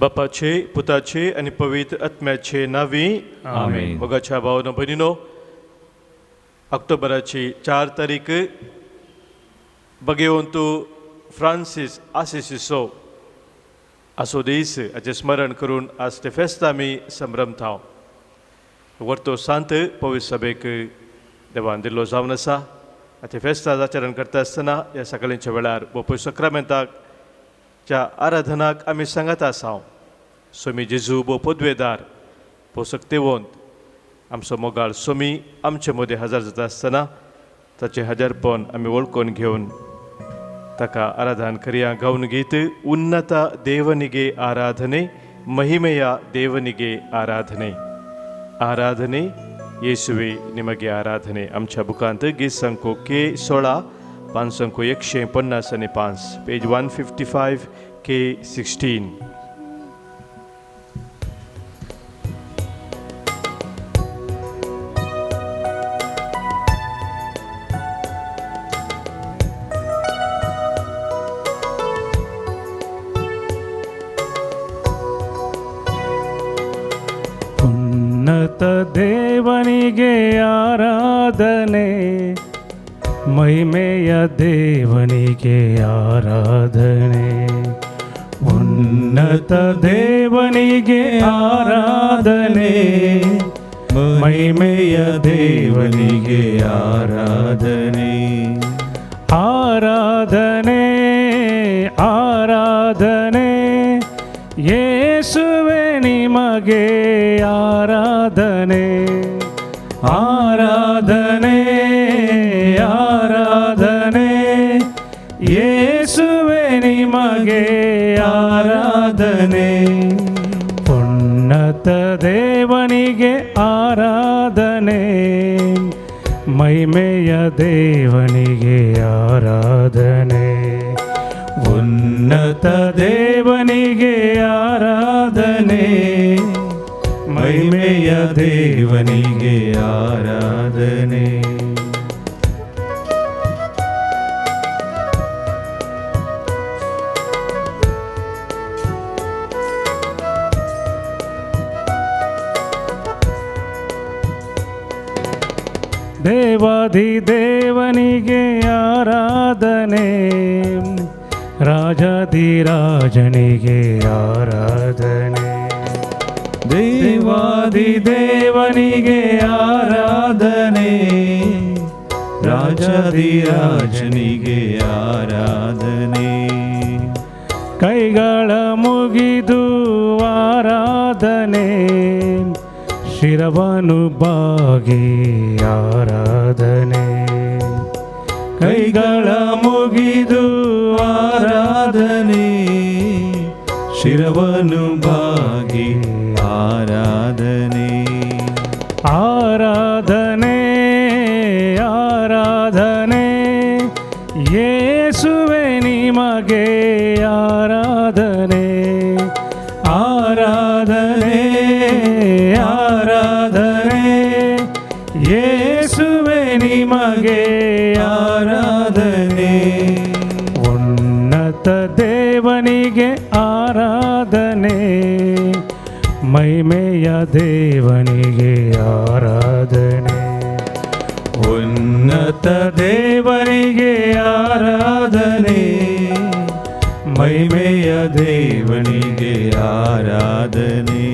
बापाचे, पुताचे आनी पवित्र आत्म्याचे नांवी आमेन. मोगाच्या भावनो भयणीनो, ऑक्टोबराची 4 तारीख भगेवंतू फ्रांसीस आसिसिसो आसो दीस हाचें स्मरण करून आज ते फेस्त आमी संभ्रमता. वर्तो सांत पवित्र सभेक देवान दिल्लो जावन आसा. आतां फेस्तां आचरण करता आसतना ह्या सकाळींच्या वेळार बोपय सक्रामेंताक च्या आराधनाक आमी सांगत आसा. सोमी जेजू भो पदवेदार भो सक्तेवंत आमचो मोगाळ सोमी आमचे मदें हजर जाता आसतना ताचें हजारपण आमी वळखून घेवन ताका आराधन करया. गावन गीत उन्नत देवनिगे आराधने, महिमेया देवनिगे आराधने, आराधने येसुवे निमगे आराधने. आमच्या बुकांत गीत संको के 16 पांच 155, पेज 155 के 16. ಉನ್ನತ ದೇವನಿಗೆ ಆರಾಧನೆ, ಮಹಿಮೆಯ ದೇವನಿಗೆ ಆರಾಧನೆ. ಉನ್ನತ ದೇವನಿಗೆ ಆರಾಧನೆ, ಮಹಿಮೆಯ ದೇವನಿಗೆ ಆರಾಧನೆ. ಆರಾಧನೆ ಆರಾಧನೆ ಯೇಸುವೆ ನಿಮಗೆ ಆರಾಧನೆ. ಆರಾಧನೆ ಆರಾಧನೆ ಯೇಸುವೆ ನಿಮಗೆ ಆರಾಧನೆ. ಉನ್ನತ ದೇವನಿಗೆ ಆರಾಧನೆ, ಮಹಿಮೆಯ ದೇವನಿಗೆ ಆರಾಧನೆ. ಉನ್ನತ ದೇವನಿಗೆ ಆರಾಧನೆ, ಮಹಿಮೆಯ ದೇವನಿಗೆ ಆರಾಧನೆ. ದೇವಾದಿ ದೇವನಿಗೆ ಆರಾಧನೆ, ರಾಜಾಧಿರಾಜನಿಗೆ ಆರಾಧನೆ. ದೇವಾದಿ ದೇವನಿಗೆ ಆರಾಧನೆ, ರಾಜಾಧಿರಾಜನಿಗೆ ಆರಾಧನೆ. ಕೈಗಳ ಮುಗಿದು ಆರಾಧನೆ, ಶಿರವನ್ನು ಬಾಗಿ ಆರಾಧನೆ. ಕೈಗಳ ಮುಗಿದು ಆರಾಧನೆ, ಶಿರವನ್ನು ಬಾಗಿ ಆರಾಧನೆ. ಆರಾಧನೆ ಆರಾಧನೆ ಯೇಸುವೆ ನಿಮಗೆ ಆರಾಧನೆ. ಆರಾಧನೆ ಆರಾಧನೆ ಯೇಸುವೆ ನಿಮಗೆ ಆರಾಧನೆ. ಉನ್ನತ ದೇವನಿಗೆ ಆರಾಧನೆ, ಮಹಿಮೆಯ ದೇವನಿಗೆ ಆರಾಧನೆ. ಉನ್ನತ ದೇವನಿಗೆ ಆರಾಧನೆ, ಮಹಿಮೆಯ ದೇವನಿಗೆ ಆರಾಧನೆ.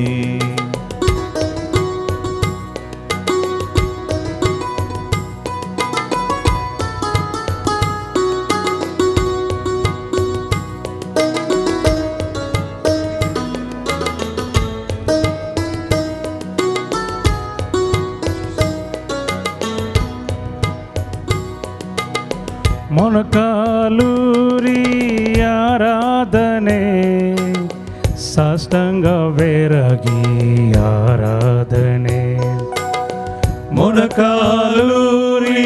ಮೊಣಕಾಲೂರಿ ಆರಾಧನೆ, ಸಾಷ್ಟಾಂಗವೆರಗಿ ಆರಾಧನೆ. ಮೊಣಕಾಲೂರಿ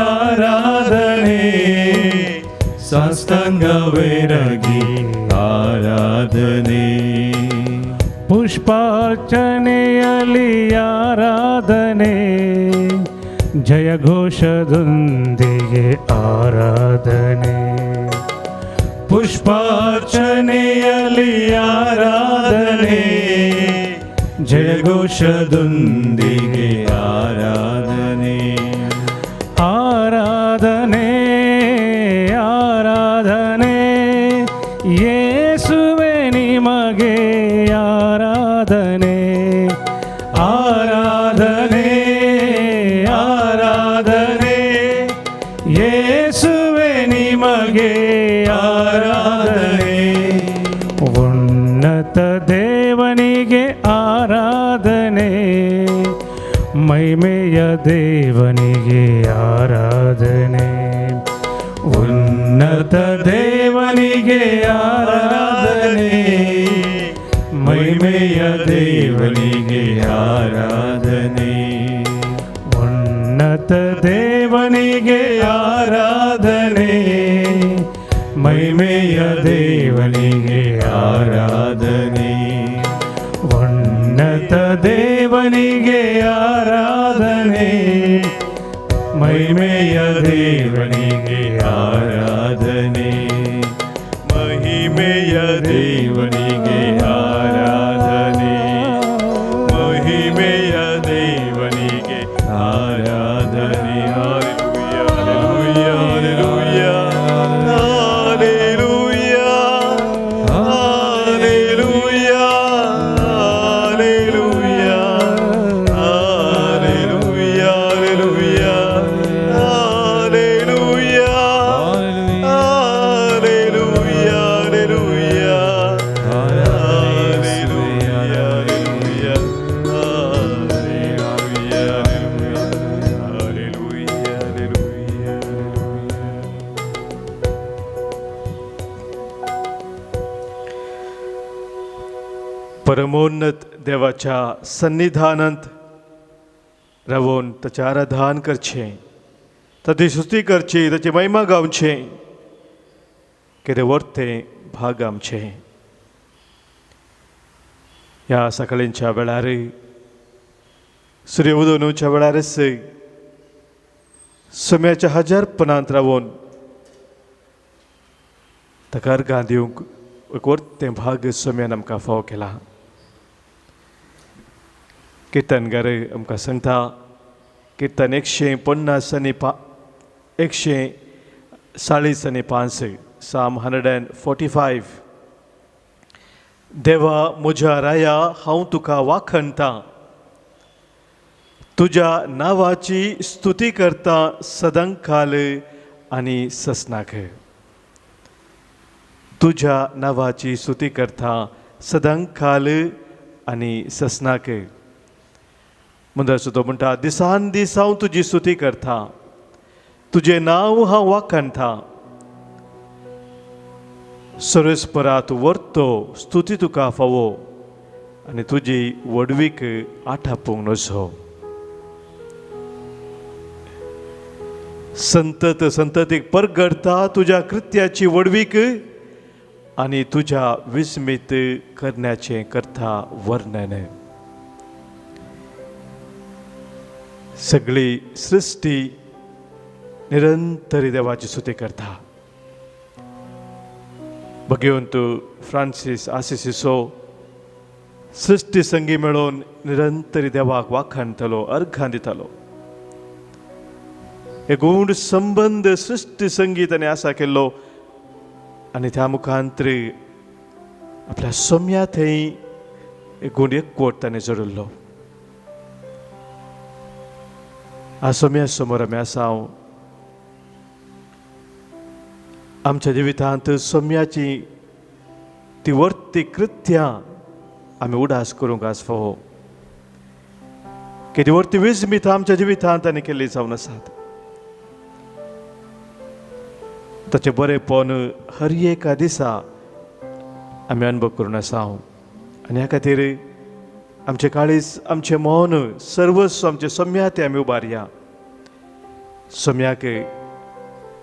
ಆರಾಧನೆ, ಸಾಷ್ಟಾಂಗವೆರಗಿ ಆರಾಧನೆ. ಪುಷ್ಪಾರ್ಚನೆಯಲ್ಲಿ ಆರಾಧನೆ, ಜಯಘೋಷದೊಂದಿಗೆ ಆರಾಧನೆ. ಪುಷ್ಪಾರ್ಚನೆಯಲ್ಲಿ ಆರಾಧನೆ, ಜಯಘೋಷದೊಂದಿಗೆ ಆರಾಧನೆ. ಆರಾಧನೆ, ಆರಾಧನೆ, ಯೇಸುವೆ ನಿಮಗೆ ಆರಾಧನೆ. ಆರಾಧನೆ, ಆರಾಧನೆ, ಯೇಸುವೆ ನಿಮಗೆ ಆರಾಧನೆ. ಉನ್ನತ ದೇವನಿಗೆ ಆರಾಧನೆ, ಮಹಿಮೆಯ ದೇವನಿಗೆ ಆರಾಧನೆ. ಉನ್ನತ ದೇವನಿಗೆ ಆರಾಧನೆ, ಮಹಿಮೆಯ ದೇವನಿಗೆ ಆರಾಧನೆ. ಉನ್ನತ ದೇವನಿಗೆ ಆರಾಧನೆ, ಮಹಿಮೆಯ ದೇವನಿಗೆ ಆರಾಧನೆ. ಉನ್ನತ ದೇವನಿಗೆ ಆರಾಧನೆ, ಮಹಿಮೆಯ ದೇವನಿಗೆ ಆರಾಧನೆ. ಮಹಿಮೆಯ ದೇವನಿಗೆ ಆರಾಧನೆ, ಮಹಿಮೆಯ ದೇವನಿಗೆ ಆರಾಧನೆ. Hallelujah, hallelujah, hallelujah, hallelujah, hallelujah, hallelujah, hallelujah, hallelujah, hallelujah, hallelujah, hallelujah, hallelujah, hallelujah, hallelujah. परमोन्नत देवाच्या सन्निधानांत रावून ताचें आराधन करचें, ताची स्तुती करची, ताची महिमा गावचें, कितें वर्तें भाग आमचें. ह्या सकाळींच्या वेळार, सूर्य उदोवच्या वेळारच सम्याच्या हजारपणांत रावून ताका अर्गां दिवंक एक वर्तें भाग सम्यान आमकां फावो केला. किर्तनगार आमकां सांगता, किर्तन 150 आनी 145, Psalm 145. देवा म्हज्या राया, हांव तुका वाखणतां, तुज्या नांवाची स्तुती करता सदांकाल आनी ससनाक. तुज्या नांवाची स्तुती करता सदांकाल आनी ससनाक. मुंदर तो म्हणटा, दिसान दीस हांव तुजी स्तुती करता, तुजें नांव हांव वाखणता. सरस्परा तूं वर्तो स्तुती तुका फावो आनी तुजी व्हडवीक आठापूंक नजो. संतत संततीक परगडता तुज्या कृत्याची व्हडवीक आनी तुज्या विस्मीत करण्याचें करता वर्णन. सगळी सृश्टी निरंतर देवाची स्तुती करता. भगवंत फ्रांसीस आसिसीचो सृश्टी संगी मेळोवन निरंतर देवाक वाखाणतलो, अर्घां दितालो. एक गूढ संबंद सृश्टी संगीत आनी आसा केल्लो आनी त्या मुखांतर आपल्या सोम्या थंय एक गूढ एकवट ताणें जोडिल्लो. आज सोम्या समोर आमी आसा. आमच्या जिवितांत सोम्याची ती वर्ती कृत्यां आमी उडास करूंक आज फावो की ती वर्ती विस्मितां आमच्या जिवितांत आनी केल्ली जावन आसात. ताचें बरेंपण हर एका दिसा आमी अनुभव करून आसा आनी ह्या खातीर आमचें काळीज, आमचें मन, सर्वस्व आमचें सोम्या तें आमी उबारया. सोम्याक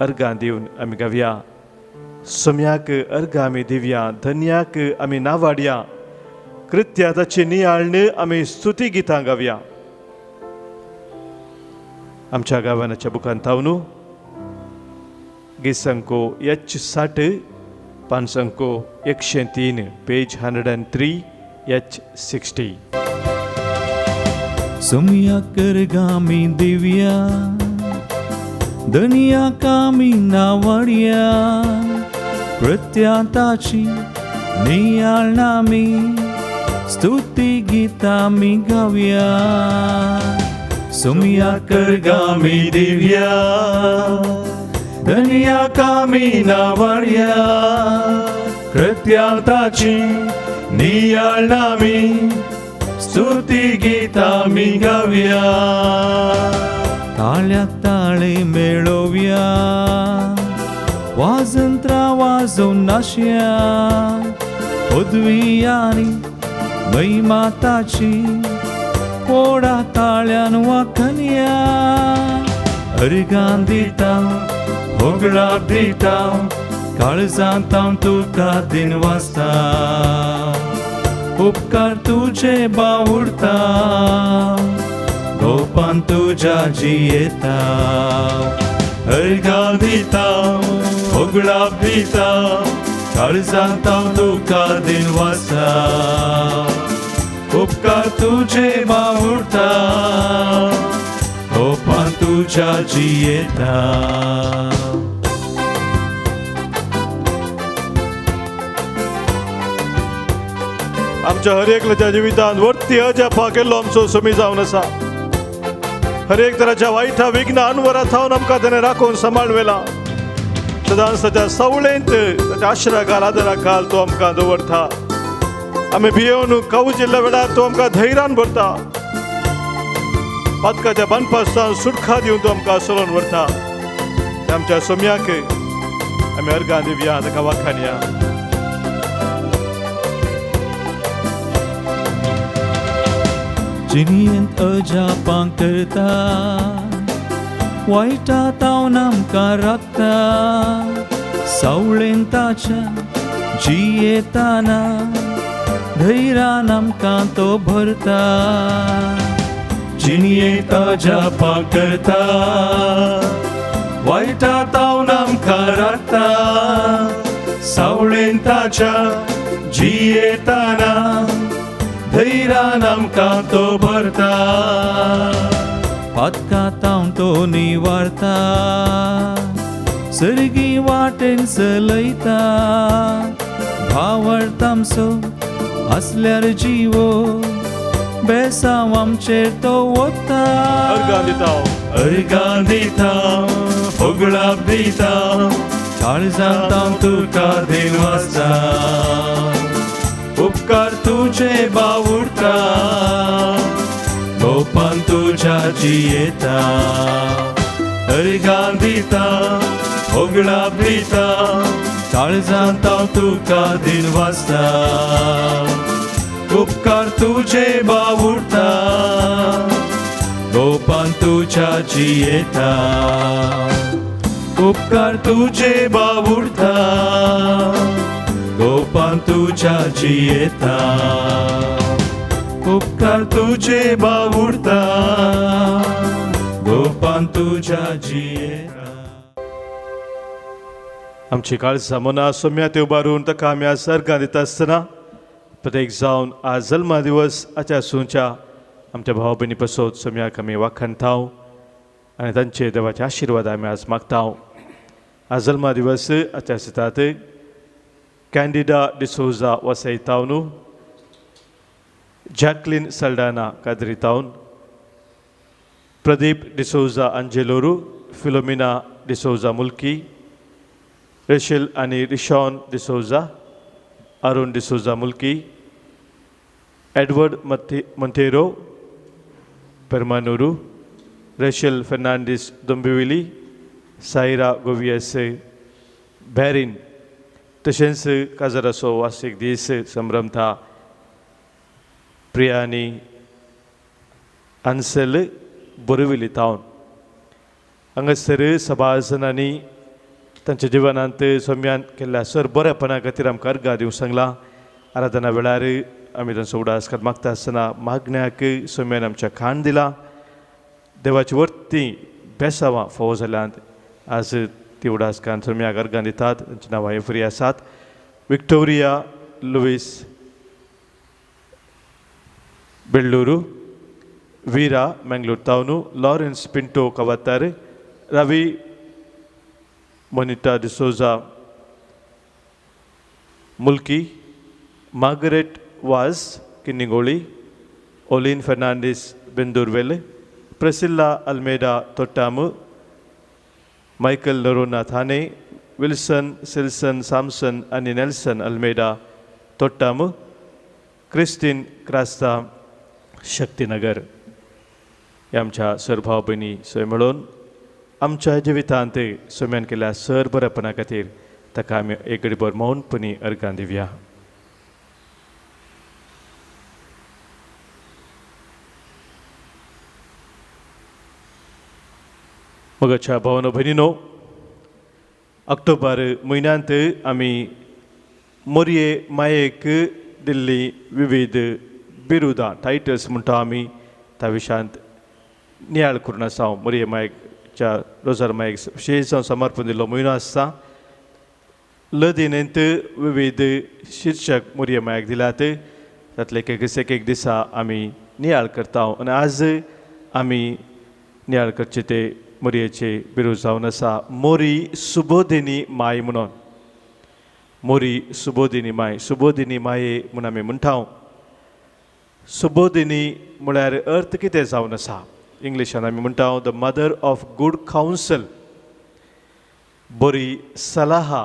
अर्गां दिवन आमी गावया, सोम्याक अर्गां आमी दिवया, धन्याक आमी नावाडया, कृत्या ताची नियाळणी आमी स्तुती गितां गावया. आमच्या गावानाच्या बुकान तावनू गीत एच 60, 5 103, पेज 103, H 60. सोमया करगामी दिव्या दनिया कामी नावड्या कृत्यांताची नियाळनामी स्तुती गीता मी गावया सोमया करगामी दिव्या धनिया कामी नावड्या कृत्यांताची नियाळनामी स्तुती गीता मी गावया ताळ्या ताळे मेळोवया वाजंत्रा वाजोवन नाशया पदवी आनी महिमा ताची पोडा ताळ्यान वाखनया अर्गां दिता होगळा दिता काळजांत हांव तुका दिन वाजता उपकार तुजे बावुडता गोपान तुज्या जियेता अर्गां दिता होगळा दिता काळजांत हांव तुका दिन वाजता उपकार तुजे बावुडता गोपान तुज्या जियेता. आमच्या हर एकल्याच्या जिवितांत वर्ती अजापा केल्लो आमचो समी जावन आसा. हर एक तराच्या वायटा विघ्न अनवरा थावन आमकां तेणें राखून सांबाळ व्हेला. सदांच ताच्या सावळेंत ताच्या आश्रा घाल आदरा घाल तो आमकां दवरता. आमी भियेवन कावूजिल्ल्या वेळार तो आमकां धैर्यान भरता. पातकाच्या बांदपासान सुटका दिवन तो आमकां चलोवन व्हरता. आमच्या सोम्याक आमी अर्गां दिवया, ताका वाखाणया. जिणेंत अजापां करता वायटा तावन आमकां राखता सावळेन ताच्या जियेताना धैर्यान आमकां तो भरता. जिणेंत अजापां करता वायटा तावन आमकां राखता सावळेन ताच्या जियेताना धैर्यान आमकां तो भरता. पातकां तावन तो निवारता सर्गी वाटेन चलयता भावार्थ आमचो आसल्यार जिवो बेसांव आमचेर तो वता. अर्गां दिता अर्गां दिता होगळाप दिता काळजांत हांव तुका देव आसा उपकार तुजे बावुडता गोपान तुज्या जियेता. अर्गां दिता होगळाप दिता काळजांत हांव तुका दिन वाजता उपकार तुजे बावुडता गोपान तुज्या जियेता. उपकार तुजे बावुडता गोपान तुज्या जियेता. उपकार तुजे बावुडता गोपान तुज्या जियेता. आमची काळजां मनां सोम्या ते उबारून ताका आमी आज अर्गां दिता आसतना प्रत्येक जावन आज जल्मा दिवस आच्या सुंच्या आमच्या भाव भयणी पसोत सोम्याक आमी वाखाणता आनी तांचे देवाचे आशिर्वाद आमी आज मागता. आज जल्मा दिवस आच्या दितात कॅन्डिडा डिसोजा वसई तावनू, जॅकलीन सल्डाना कादरी तावन, Pradeep D'Souza Angelore, Philomena D'Souza Mulki, Rachel आनी Rishon D'Souza, Arun D'Souza Mulki, Edward Monteiro Permannur, Rachel Fernandes Dombivli, Saira Goveas Bahrain. तशेंच काजाराचो वार्षिक दीस संभ्रमता प्रिया आनी आन्सेल बोरिवली तावन. हांगासर सभासनांनी तांच्या जिवनांत सोम्यान केल्ल्या सर बरेपणा खातीर आमकां अर्गां दिवंक सांगलां. आराधना वेळार आमी तांचो उडास मागता आसतना मागण्याक सोम्यान आमच्या खाण दिलां. देवाची वर्ती बेसावां फावो जाल्यांत आज ती उडास कान सोम्याक अर्गां दितात. तांची नांवां फ्री आसात. Victoria Luis Belluru, Veera Mangalore Town, Lawrence Pinto Kavattar, Ravi Monita D'Souza Mulki, Margaret Vaz Kinnigoli, Olin Fernandes Bendurwell, Priscilla Almeida Tottam, Michael Noronha Thane, Wilson Silson Samson आनी Nelson Almeida तोट्टाम, Christine Crasta Shaktinagar. ह्या आमच्या sir भाव भयणी सय मेळोवन आमच्या जिवितांत सोम्यान केल्या सर बरेपणा खातीर ताका आमी एक घडीभर मौनपणी अर्गां दिवया। मगाच्या भावानो भयणीनो, ऑक्टोबर म्हयन्यांत आमी मोरये मायेक दिल्ली विविध बिरुदां टायटल्स म्हणटा आमी त्या विशयांत नियाळ करून आसा। मोरये मायेकच्या रोजार मायेक विशेश जावन समर्पण दिल्लो म्हयनो आसता। लदीनेंत विविध शिर्शक मोरये मायेक दिल्यात, तातले एक एक एक दिसा आमी नियाळ करता आनी आज आमी नियाळ करचे ते मोरयेचे बिरूद जावन आसा मोरी सुबोधिनी माय म्हणून। मोरी सुबोधिनी माय, सुबोधिनी माये म्हूण आमी म्हणटा। सुबोधिनी म्हळ्यार अर्थ कितें जावन आसा, इंग्लिशान आमी म्हणटा the mother of good counsel, बरी सलाहा,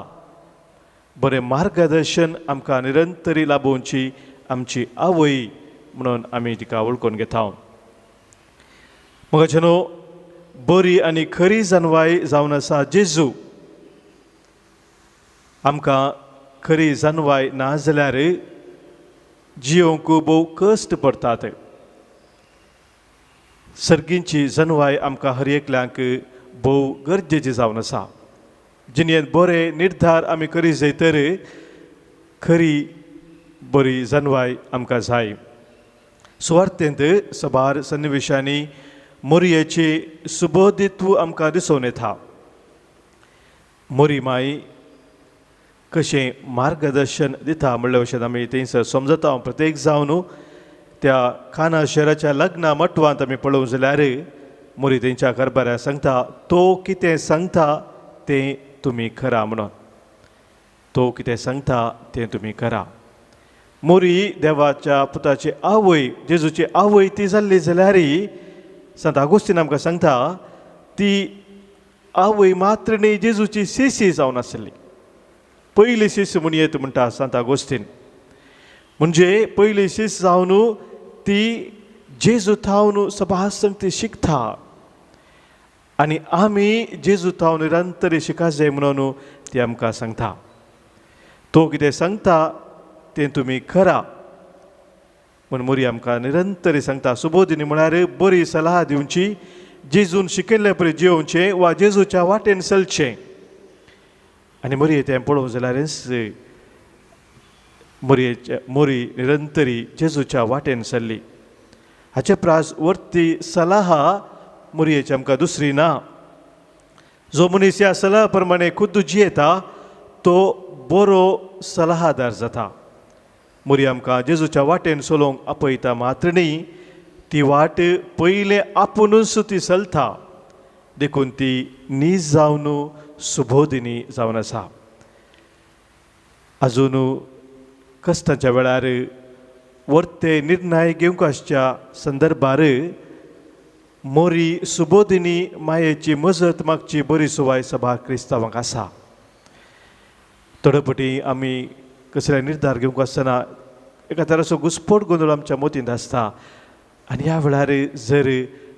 बरें मार्गदर्शन आमकां निरंतरी लाभोवची आमची आवय म्हणून आमी तिका वळखून घेता। मगाचे न्हू बरी आनी खरी जानवाय जावन आसा जेजू। आमकां खरी जानवाय ना जाल्यार जियोंक भोव कश्ट पडटात। सर्गींची जनवाय आमकां हर एकल्यांक भोव गरजेची जावन आसा। जिणेंत बरे निर्धार आमी करी जाय तर खरी बरी जनवाय आमकां जाय। सुवार्थेंत सबार सन्निवेशांनी मोरयेचे सुबोधित्व आमकां दिसून येता। मोरी माई कशें मार्गदर्शन दिता म्हणल्या भशेन आमी थंयसर समजता। प्रत्येक जावन त्या खाना शहराच्या लग्ना मटवांत आमी पळोवंक जाल्यार मोरी तेंच्या कारभाऱ्याक सांगता, तो कितें सांगता तें तुमी करा म्हणून, तो कितें सांगता तें तुमी करा। मोरी देवाच्या पुताची आवय, जेजूची आवय ती जाल्ली जाल्यार संत आगोस्तीन आमकां सांगता ती आवय मात्र न्ही जेजूची शिशी जावन आसली, पयली शिश म्हूण येत म्हणटा संत आगोस्तीन। म्हणजे पयली शिश जावन ती जेजू थावन सभासंग ती शिकता आनी आमी जेजू थावन निरंतर शिका जाय म्हणून ती आमकां सांगता। तो कितें सांगता तें तुमी करा म्हूण मोरी आमकां निरंतर सांगता। सुबोधिनी म्हळ्यार बरी सलाह दिवची, जेजून शिकयल्ले परी जियोवचें वा जेजूच्या वाटेन चलचें। आनी मोरी तें पळोवंक जाल्यारच मोरयेच्या मोरी निरंतरी जेजूच्या वाटेन चल्ली। हाचे प्रास वर्ती सलाह मोरयेची आमकां दुसरी ना। जो मनीस ह्या सलाह प्रमाणे खुद्द जियेता तो बरो सलाहदार जाता। मोरी आमकां जेजूच्या वाटेन चलोवंक आपयता मात्र न्ही, ती वाट पयलें आपुनूच ती चलता, देखून ती नीज जावन सुबोधिनी जावन आसा। आजून कश्टाच्या वेळार वर्ते निर्णय घेवंक आसच्या संदर्भार मोरी सुबोधिनी मायेची मजत मागची बरी सुवाय सभा क्रिस्तांवांक आसा। थोडे पटी आमी कसले निर्धार घेवंक आसतना एका तराचो घुस्पोट गोंदळ आमच्या मतींत आसता आनी ह्या वेळार जर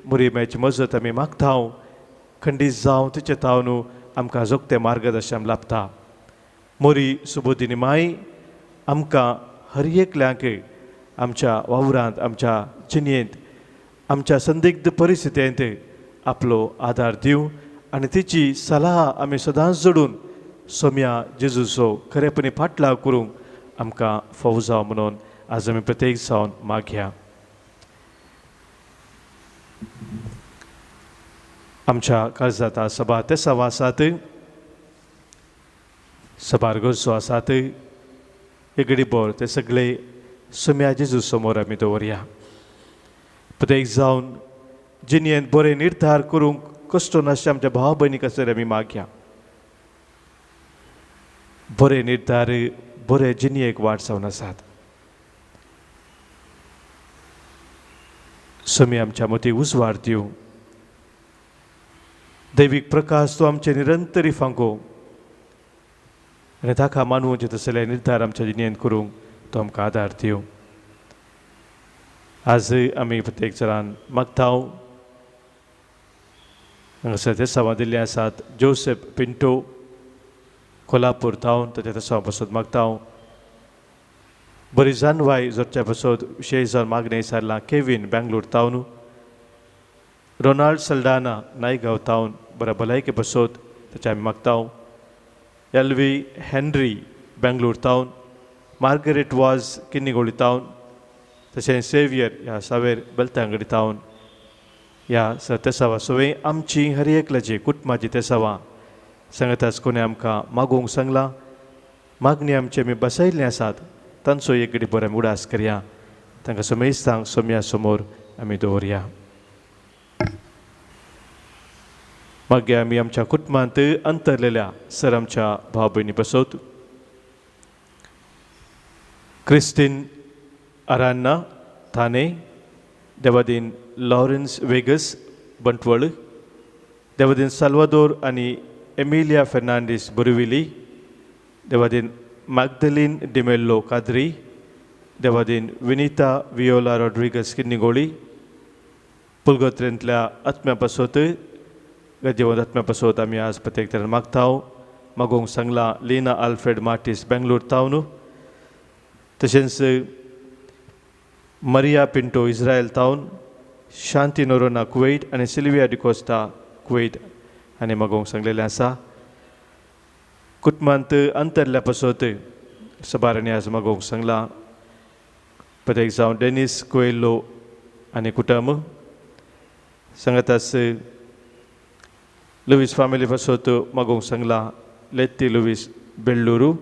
मोरी मायेची मजत आमी मागता खंडीत जावं तिचे तावन आमकां जोगतें मार्गदर्शन लाभता। मोरी सुबोधिनी माय आमकां हर एकल्यांक आमच्या वावरांत, आमच्या जिणेंत, आमच्या संदिग्ध परिस्थितींत आपलो आदार दिवं आनी तिची सलाह आमी सदांच जोडून सोम्या जेजूचो खरेपणी फाटलाव करूंक आमकां फावो जावं म्हणून आज आमी प्रत्येक जावन मागया। आमच्या काळजांत सभा तेसांव आसात, सभार गरजो आसात, एक घडीभर ते सगळे सोम्या जेजू समोर आमी दवरया। प्रत्येक जावन जिणेंत बरे निर्धार करूंक कश्ट नासचे आमच्या भाव भयणीक आसल्यार आमी मागया. बरे निर्धार बरे जिणेक वाट जावन आसात. समी आमच्या मती उजवाड दिवं. दैवीक प्रकाश तो आमचे निरंतरी फांको आनी ताका मानवचे तसले निर्धार आमच्या जिणेंत करूंक तो आमकां आदार दिवं. आज आमी प्रत्येक जाणान मागता. हांगासर ते सवां दिल्ले आसात जोसेफ पिंटो कोल्हापूर थावन ताच्या तेसांव पासत मागता. बरी जानवाय जोडच्या पासत विशेश जावन मागणें सारलां केवीन बेंगलोर थावन, रोनाल्ड सल्डाना नायगांव थावन बऱ्या भलायके पासत ताच्या आमी मागता. एल वी हेनरी बेंगलोर थावन, मार्गरेट वाज किन्नीगोळी थावन, तशें सेवियर ह्या सावेर बेलतांगडी थावन ह्या तेसांवा सवय आमची हर एकल्याची कुटुंबाची तेसांवां सांगताच कोणें आमकां मागूंक सांगलां. मागणी आमची आमी बसयल्लीं आसात तांचो एक घडी बरो आमी उडास करया. तांकां समेस्तांक सोम्या समोर आमी दवरया. मागीर आमी आमच्या कुटुंबांत अंतरलेल्या सर आमच्या भाव भयणी बसोत क्रिस्टीन अरान्ना थाने, देवादीन लॉरेन्स वेगस बंटवळ, देवादीन साल्वादोर आनी एमिलिया फेर्नांडीस बोरिविली, देवादीन मागदलीन डिमेल्लो काद्री, देवादीन विनिता वियोला रॉड्रिगस किन्नीगोळी, पुलगोत्रेंतल्या आत्म्या पासत गद्यवंत आत्म्या पासत आमी आज प्रत्येक तरेन मागता. मागूंक सांगलां लीना आल्फ्रेड मार्टीस बेंगलोर थावन, तशेंच मरिया पिंटो इस्रायल थावन, शांती नोरोना कुवैत आनी सिल्विया डिकोस्टा कुवैत आनी मागोवंक सांगलेलें आसा. कुटुंबांत अंतरल्या पासत सबारांनी आज मागोवंक सांगलां. प्रत्येक जावं डेनीस कोयलो आनी कुटुंब सांगतास लुवीस फामिली पासत मागोवंक सांगलां लेत्ती लुवीस बेल्लुरू,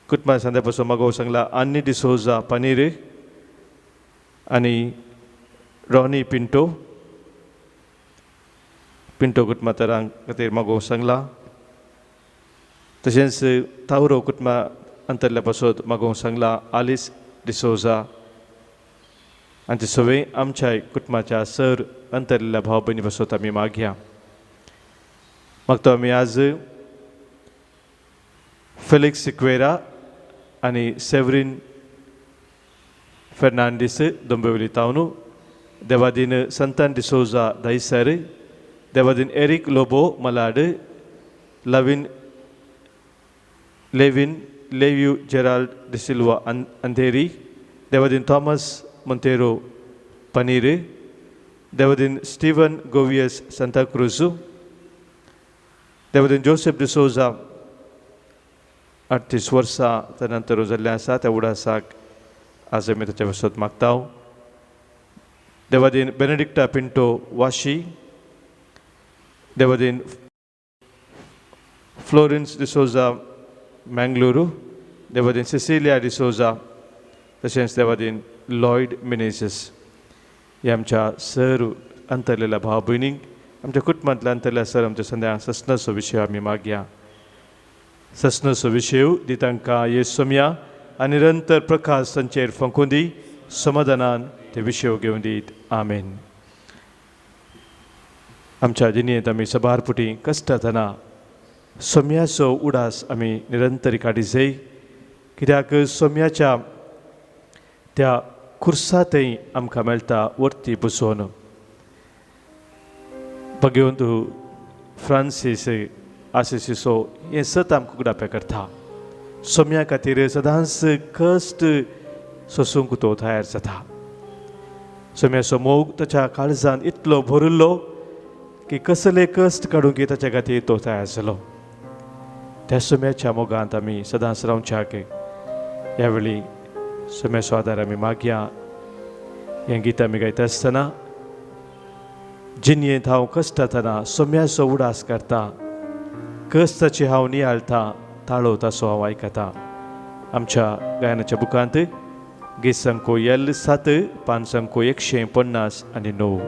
कुटुंबा सांद्या पासून मागोवंक सांगलां आन्नी डिसोजा पनीर आनी रॉनी पिंटो पिंटो कुटुंबातरां खातीर मागोवंक सांगलां. तशेंच तावरो कुटुंबा अंतरल्या पासत मागोवंक सांगलां आलिस डिसोजा आनी ते सगळीं आमच्या कुटुंबाच्या सर अंतरलेल्या भाव भयणी पासत आमी मागया. मागता आमी आज फेलिक्स सिक्वेरा आनी सेवरीन फेर्नांडीस दोंबिवली थावन, देवादीन संतान डिसोजा दहिसर, देवादीन एरिक लोबो मलाड, लवीन लेविन लेव्यू जेराल्ड डिसिल्वा अंधेरी, देवादीन थॉमस मोंतेरो पनीर, देवादीन स्टीवन गोवियस सांताक्रूज, देवादीन जोसेफ डिसोजा 38 वर्सां त्या नंतर जाल्लें आसा त्या उडासाक आज आमी ताच्या पासत मागता. देवादीन बेनेडिक्टा पिंटो वाशी, देवादीन फ्लोरेन्स डिसोजा मँगलुरू, देवादीन सिसिलिया डिसोजा, तशेंच देवादीन लॉयड मिनेझीस हे आमच्या सर अंतरलेल्या भाव भयणींक आमच्या कुटुंबांतल्या अंतरल्या सर आमच्या संध्या ससनाचो विशय आमी मागया. ससनाचो विशय दी तांकां ये सोमया आनी निरंतर प्रकाश तांचेर फांकून दी, समाधानान ते विशय घेवन दीत. आमेन. आमच्या जिणेंत आमी सबार पुटी कश्टातना सोम्याचो उडास आमी निरंतर काडी जाय, कित्याक सोम्याच्या त्या खुर्सांतय आमकां मेळटा वरती बसोवन. भगवंत फ्रांसीस आसिसिसो हें सत आमकां उगडापें करता. सोम्या खातीर सदांच कश्ट सोसूंक तो तयार जाता. सोम्याचो मोग ताच्या काळजान इतलो भरिल्लो की कसले कश्ट काडूंक ताच्या खातीर तो तयार जालो. त्या सोम्याच्या मोगांत आमी सदांच रावच्याक ह्या वेळी सोम्याचो आदार आमी मागया. हें गीत आमी गायता आसतना जिणेंत हांव कश्टातना सोम्याचो उडास करता, कश्टाची हांव नियाळटा, ताळो ताचो हांव आयकता. आमच्या गायनाच्या बुकांत गीत एल 7 5 159.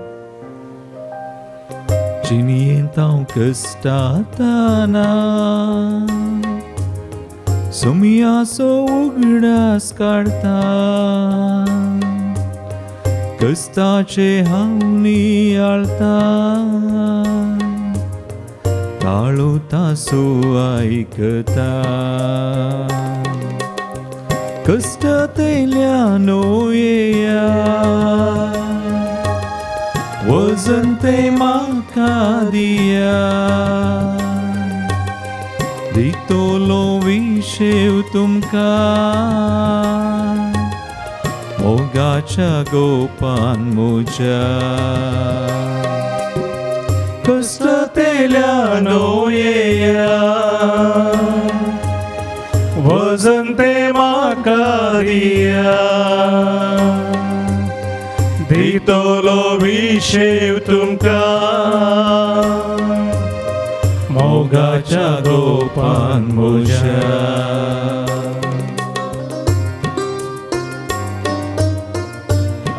जिणयेंत हांव कश्टाताना सोमयाचो उगडास काडटा, कश्टाचे हांव नियाळता, ताळो तासो आयकता. कश्टांतल्यान येया, वजन ते म्हाका दिया, दितलो विशेव तुमकां मोगाच्या गोपान म्हज्या. कश्टांतल्यान येया, वजन ते म्हाका दिया, दितलो विशेव तुमकां मोगाच्या गोपान म्हज्या.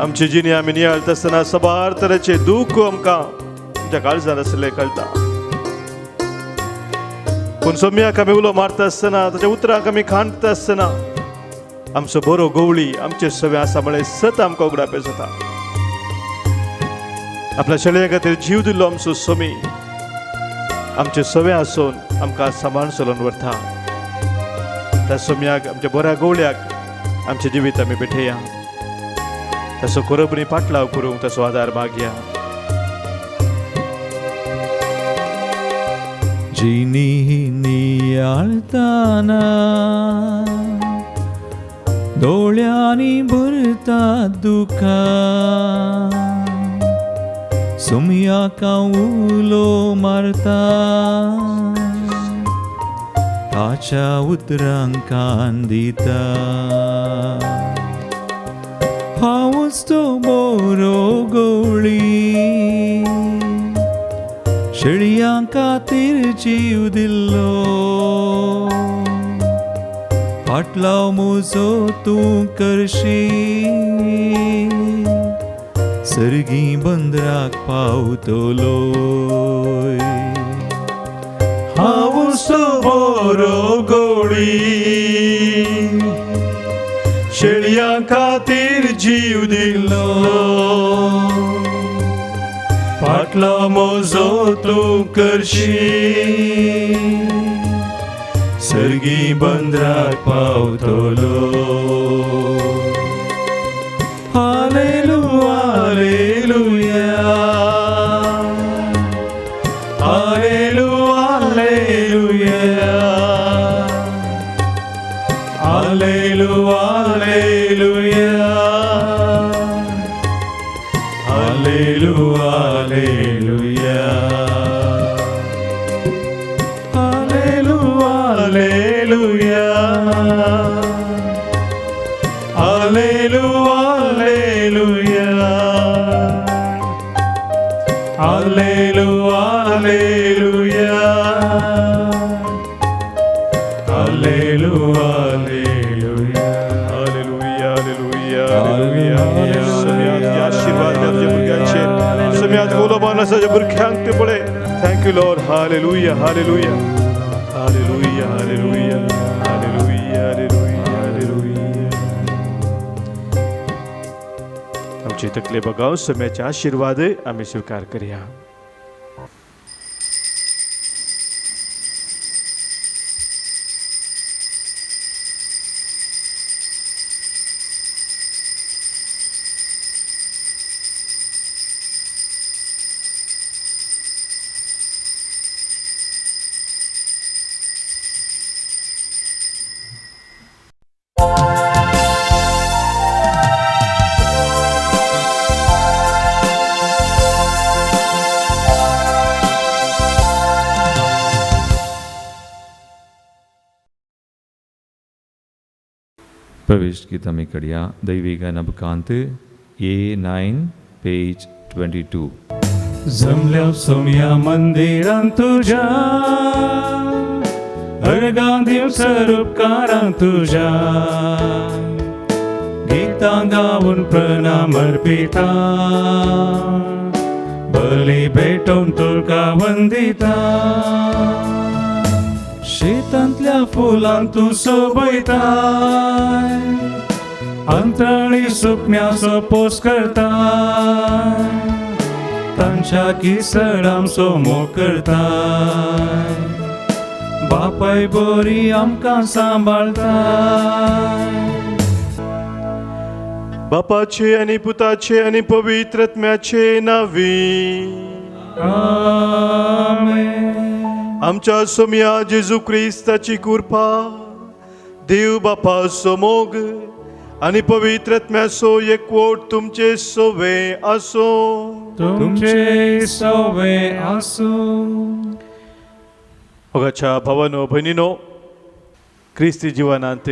आमची जिणी आमी नियाळता आसतना साबार तरेचे दूख आमकां आमच्या काळजान आसले कळटा, पूण सोम्याक आमी उलो मारता आसतना, ताच्या उतरांक आमी खांडटा आसतना आमचो बरो गवळी आमचे सवे आसा म्हळें सत आमकां उगडापें जाता. आपल्या शेळये खातीर जीव दिल्लो आमचो सोमी आमचे सवे आसून आमकां सांबाळून चलोवन व्हरता. त्या सोम्याक, आमच्या बऱ्या गवळ्याक आमचें जिवीत आमी भेटया, ताचो खरोबरी पाटलाव करूंक ताचो आदार मागया. जिणी नियाळताना दोळ्यांनी भरता दुकां, सोमयाक हांव उलो मारता, ताच्या उतरांक कान दिता. हांवच तो बरो गवळी, शेळयां खातीर जीव दिल्लो, फाटलाव म्हजो तूं करशी, सर्गी बंदराक पावतलो. हांवच तो बरो गवळी, शेळयां खातीर जीव दिलो, फाटलो म्हजो तूं करशी, सर्गी बंदराक पावतलो. Hallelujah, hallelujah, hallelujah, hallelujah, hallelujah, hallelujah, hallelujah, hallelujah, hallelujah, hallelujah, hallelujah, hallelujah, hallelujah, hallelujah, hallelujah. Hallelujah, hallelujah, hallelujah. सम्या तुझे आशीर्वाद द्या तुझ्या भुरग्यांचेर. सम्या तुका उलो मारून आसा तुज्या भुरग्यांक ते पळय. Thank you Lord. Hallelujah, hallelujah, hallelujah, hallelujah, hallelujah, hallelujah, hallelujah. आमची तकले बगाव सम्याचे आशीर्वाद आमी स्विकार करया. प्रवेश गीत आमी कडया दैवीक नबकांत A9 page 22. जमल्या सोम्या मंदिरान तुझ्या, अर्गां दिवसर उपकारां तुझ्या, गीतां गावन प्रणाम अर्पिता, बली भेटोवन तुका वंदिता. शेतांतल्या फुलांक तूं सोबयताय, अंतराळी सुकण्याचो पोस करताय, तांच्या किसडांचो मोग करताय, बापाय बरी आमकां सांबाळताय. बापाचे आनी पुताचे आनी पवित्र आत्म्याचे नावी. आमेन. आमच्या सोमया जेजू क्रिस्ताची कृपा, देव बापाचो मोग आनी पवित्र आत्म्याचो एकवट तुमचे सोवे आसूं. तुमचे सवे आसूं. मोगाच्या भावानो भयणीनो, क्रिस्ती जिवनांत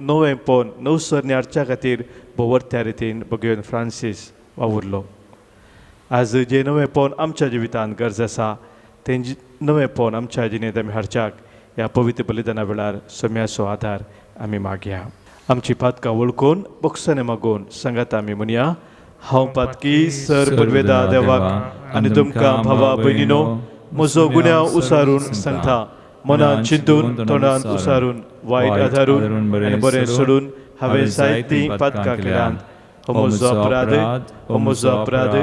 नवेंपण नवसरणी हाडच्या खातीर भोवरत्या रितीन भगवन फ्रांसीस वावुरलो. आज जें नवेंपण आमच्या जिवितांत गरज आसा तें नवेंपण आमच्या जिणेंत आमी हाडच्याक ह्या पवित्र बलिदाना वेळार सम्याचो आदार आमी मागया. आमची पातकां वळखून बोगसणे मागून सांगात आमी म्हणया, हांव पातकी सर पदवेदा देवाक आनी तुमकां भावा भयणीनो म्हजो गुन्यांव उसारून सांगता. मनान चिंतून, तोंडान उसारून, वायट आधारून आनी बरें सोडून हांवें जायतीं पातकां केल्यांत. हो म्हजो अपराध, हो म्हजो अपराध,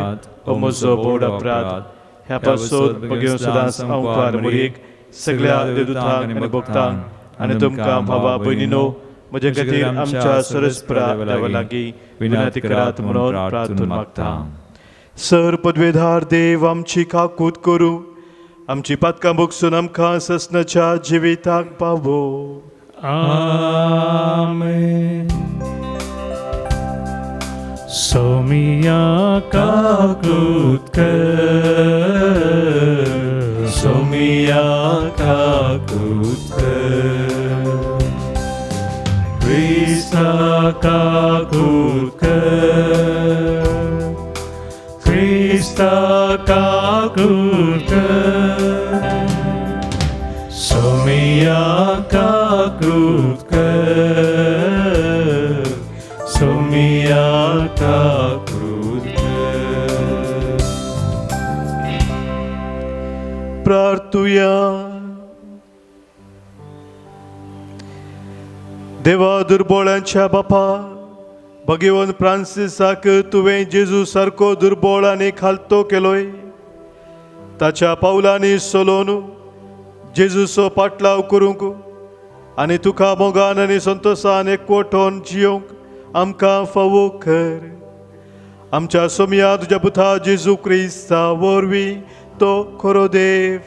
हो म्हजो बोड अपराध. ह्या पासून बगेवन सदांच अंकार मोरयेक, सगळ्या देवदूतांक आनी भक्तांक आनी तुमकां भावा भयणीनो म्हजे खातीर आमच्या सरस्परा देवा लागीं विनंती करात म्हणून प्रार्थना मागता. सर पदवेधार देव आमची काकूत करूं, आमची पातकां भोगसून आमकां ससनाच्या जिविताक पावो. आमेन. सोमिया काकूत कर, सोमिया काकूत कर, क्रिस्ता काकूत कर, क्रिस्ता काकूत कर, सोमिया काकूत कर, सोमिया काकूत कर. प्रार्थुया. देवा दुर्बोळांच्या बापा, भगवान फ्रांसिसाक तुवें जेजू सारको दुर्बोळ आनी खालतो केलोय. ताच्या पावलांनी सोलोन जेजूचो पाटलाव करूंक आनी तुका मोगान आनी संतोशान एकवटोन जियोंक आमकां फावो कर. आमच्या सोमया तुज्या पुता जेजू क्रिस्ता वरवीं तो खरो देव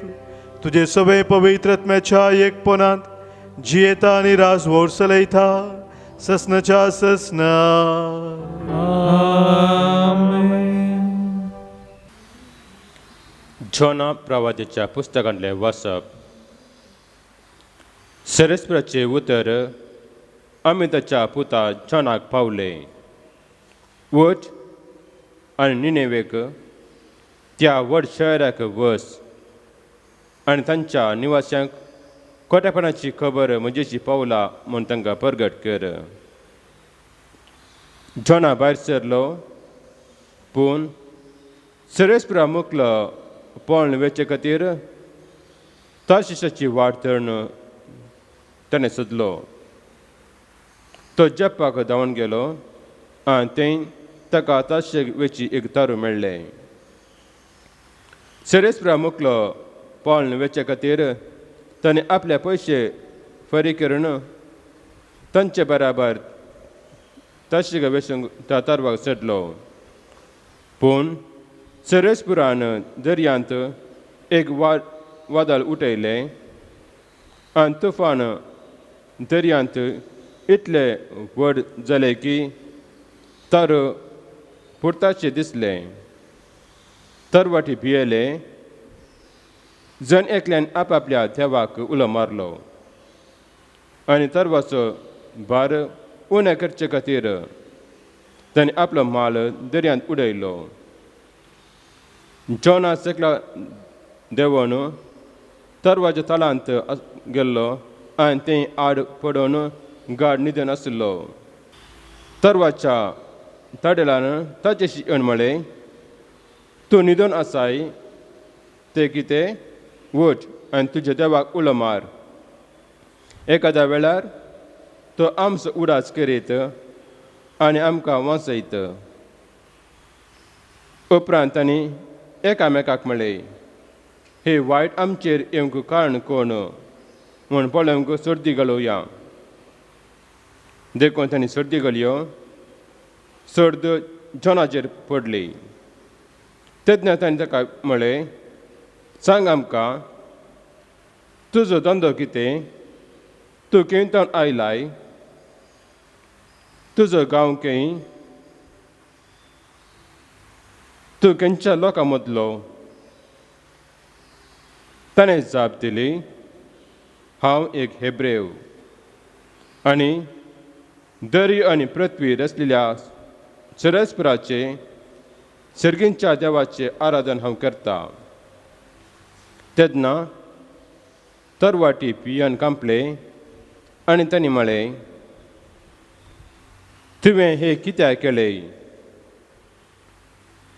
तुजे सगळे पवित्र आत्म्याच्या एकपणांत जियेता आनी राजवट चलयता ससनाच्या ससना. आमेन. जोना प्रवादाच्या पुस्तकांतलें वाचप. सरस्पराचें उतर आमी ताच्या पुता जॉनाक पावले. वच आनी निनेवेक त्या व्हड शहराक वस आनी तांच्या निवास्यांक खोटेपणाची खबर म्हजेची पावला म्हूण तांकां परगट कर. जॉना भायर सरलो, पूण सरस्परा मुकलो पळोवन वेचे खातीर ताशिशाची वाट धरून ताणें सोदलो. तो जप्पाक धांवन गेलो आनी थंय ताका ताशेक वेची एक तारू मेळ्ळें. सरस्परा मुकलो पळोवन वेचे खातीर ताणें आपले पयशे फारीक करून तांचे बराबर ताशेक वेसूंक त्या तारवाक चडलो. पूण सरस्पुरान दर्यांत एक वादळ उठयलें आनी तुफान दर्यांत इतलें व्हड जालें की तार पुरताचें दिसलें. तरवाटी भियेले. जण एकल्यान आपापल्या देवाक उलो मारलो आनी तरवाचो भार उणें करचे खातीर ताणें आपलो माल दर्यांत उडयलो. जॉना सकला देंवन तरवाच्या तळांत गेल्लो आनी थंय आड पडून गाड न्हिदून आशिल्लो. तरवाच्या ताडेलान ताचेशी येवन म्हळें, तूं न्हिदोन आसाय तें कितें? वच आनी तुज्या देवाक उलो मार. एखाद्या वेळार तो आमचो उडास करीत आनी आमकां वांचयत. उपरांत तांणी एकामेकाक म्हळें, हे वायट आमचेर येवंक कारण कोण म्हूण पळोवंक सर्दी घालोवया. देखून तांणी सर्दी घालयो. सर्द जॉनाचेर पडली. तेन्ना तांणी ताका म्हळें, सांग आमकां, तुजो धंदो कितें? तूं खंयच्यान आयलाय? तुजो गांव खंय? तूं खंयच्या लोकां मदलो? ताणें जाप दिली, हांव एक हेब्रेव आनी दर्यो आनी पृथ्वी रचलेल्या सरस्पराचे सर्गींच्या देवाचें आराधन हांव करता. तेन्ना तरवाटी पियन कांपले आनी तांणी म्हळें, तुवें हें कित्याक केलें?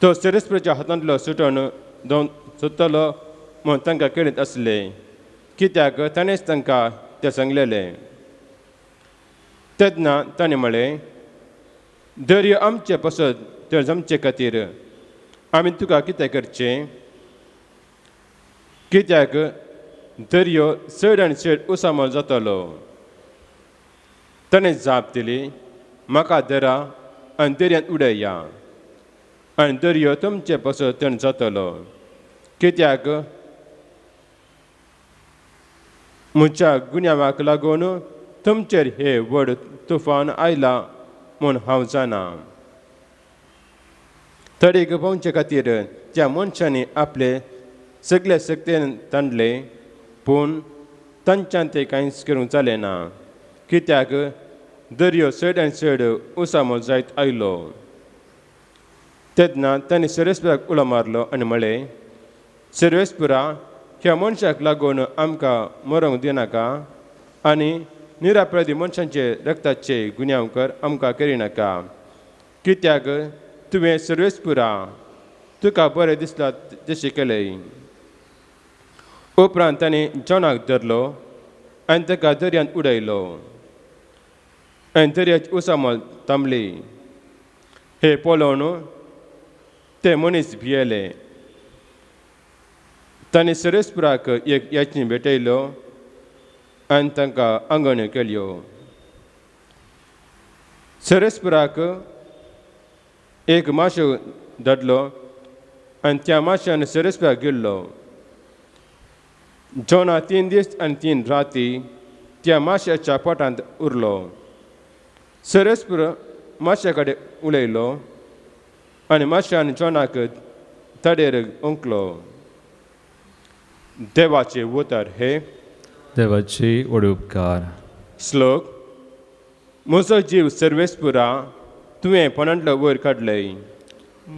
तो सरस्पराच्या हातांतलो सुटोवन दोन सोदतलो म्हूण तांकां कळीत आसलें, कित्याक ताणेंच तांकां तें सांगलेलें. तेन्ना ताणें म्हळें, दर्यो आमचे पसत तर जमचे खातीर आमी तुका कितें करचें? कित्याक दर्यो चड आनी चड उसामल जातलो. ताणें जाप दिली, म्हाका धरा आनी दर्यांत उडया आनी दर्यो तुमचे पसत थंड जातलो. कित्याक म्हज्या गुन्यांवाक लागून तुमचेर हे व्हड तुफान आयलां म्हूण हांव जाणा. तडीक पावचे खातीर त्या मनशांनी आपले सगळे शक्तेन तांडले, पूण तांच्यान तें कांयच करूंक जालें ना, कित्याक दर्यो चड आनी चड उसामो जायत आयलो. तेन्ना तांणी सर्वेस्पराक उलो मारलो आनी म्हळें, सर्वेस्परा, ह्या मनशाक लागून आमकां मरोंक दिनाका आनी निरापराधी मनशांचे रक्ताचे गुन्यांवकर आमकां करिनाका. कित्याक तुवें सर्वेस्परा तुका बरें दिसलां तशें केलें. उपरांत ताणें जॉनाक धरलो आनी ताका दर्यांत उडयलो आनी दर्याची उसामल थांबली. हें पळोवन ते मनीस भियेले. ताणें सर्वेस्पराक एक याचनी भेटयलो आनी तांकां आंगण्यो केल्यो. सर्वेस्पराक एक माशो धाडलो आनी त्या माश्यान सर्वेस्पराक गिळ्ळो. जॉना 3 दीस आनी 3 राती त्या माश्याच्या पोटांत उरलो. सर्वेस्पर माश्या कडेन उलयलो आनी माश्यान जॉनाक तडेर ओंकलो. देवाचे उतर हे देवाचे व्हड उपकार. श्लोक. म्हजो जीव सर्वेस्परा तुवें फोंडांतलो वयर काडलय.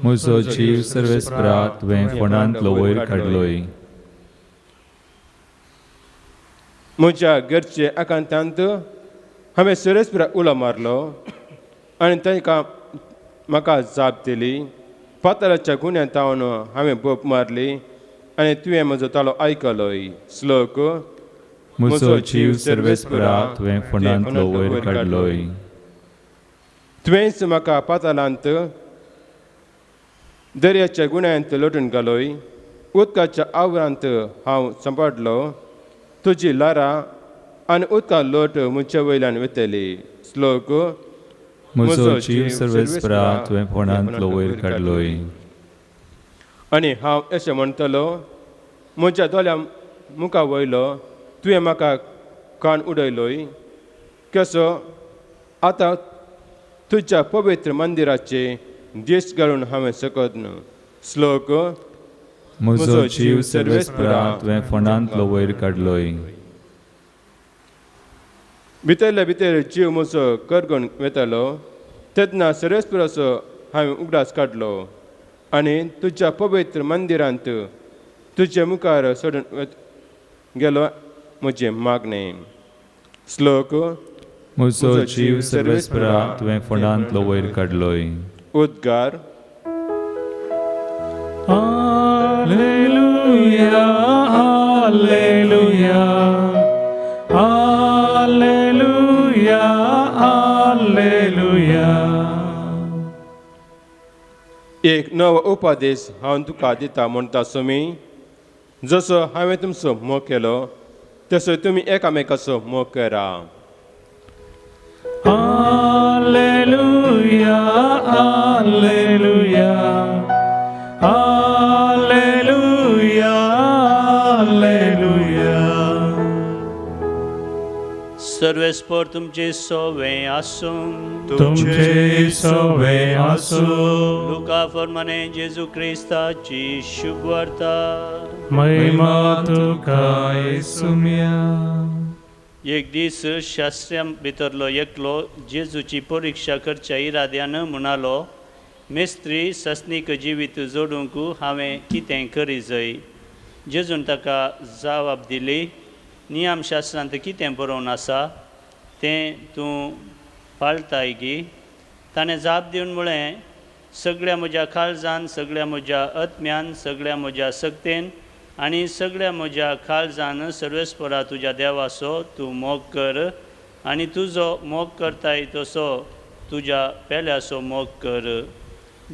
म्हजो जीव सर्वेस्परा तुवें फोंडांतलो वयर काडलोय. म्हज्या घरचे आकांतांत हांवें सर्वेस्परा उलो मारलो आनी तांकां म्हाका जाप दिली. पातळाच्या गुन्यांत हांवें हांवें बोप मारली आनी तुवें म्हजो ताळो आयकलोय. श्लोक. म्हजो जीव सर्वेस्परा तुवें फोंडांतलो वयर काडलोय. तुवेंच म्हाका पातालांत दर्याच्या गुण्यांत लोटून घालोय. उदकाच्या आवरांत हांव सांपडलो. तुजी ल्हारां आनी उदका लोट म्हजे वयल्यान वतली. श्लोक. म्हजो जीव सर्वेस्परा तुवें फोंडांतलो वयर काडलोय. आनी हांव अशें म्हणटलो, म्हज्या दोळ्यां मुखा वयलो तुवें म्हाका कान उडयलोय. कसो आतां तुज्या पवित्र मंदिराचे दीस घालून हांवें शकत न्हू. श्लोक. म्हजो जीव सर्वेस्परा तुवें फोंडांतलो वयर काडलोय. भितरले भितर जीव म्हजो करगून वेतालो तेन्ना सर्वेस्पराचो हांवें उगडास काडलो आनी तुज्या पवित्र मंदिरांत तुजे मुखार सोडून गेलो म्हजें मागणें. श्लोक. म्हजो जीव सर्वेस्परा तुवें फोंडांतलो वयर काडलोय. उद्गार. Alleluia, alleluia, alleluia, alleluia. एक नवो उपदेश हांव तुका दिता म्हणटा स्वामी, जसो हांवें तुमचो मोग केलो तसो तुमी एकामेकाचो मोग करा. Alleluia, alleluia, alleluia, alleluia. सर्वेस्पर तुमचे सोवे आसूं. तुमचे सोवे आसूं. लुका फर्माने जेजू क्रिस्ताची शुभवार्ता. महिमा तुका येसुम्या. एक दीस शास्त्र्यां भितरलो एकलो जेजूची परिक्षा करच्या इराद्यान म्हणालो, मेस्त्री सस्नीक जिवीत जोडूंक हांवें कितें करी जाय? जेजून ताका जवाब दिली, नियमशास्त्रांत कितें बरोवन आसा तें तूं पाळटाय गी? ताणें जाप दिवन म्हळें, सगळ्या म्हज्या काळजान, सगळ्या म्हज्या आत्म्यान, सगळ्या म्हज्या सक्तेन आनी सगळ्या म्हज्या काळजान सर्वेस्परा तुज्या देवाचो तूं मोग कर आनी तुजो मोग करताय तसो तुज्या पेल्याचो मोग कर.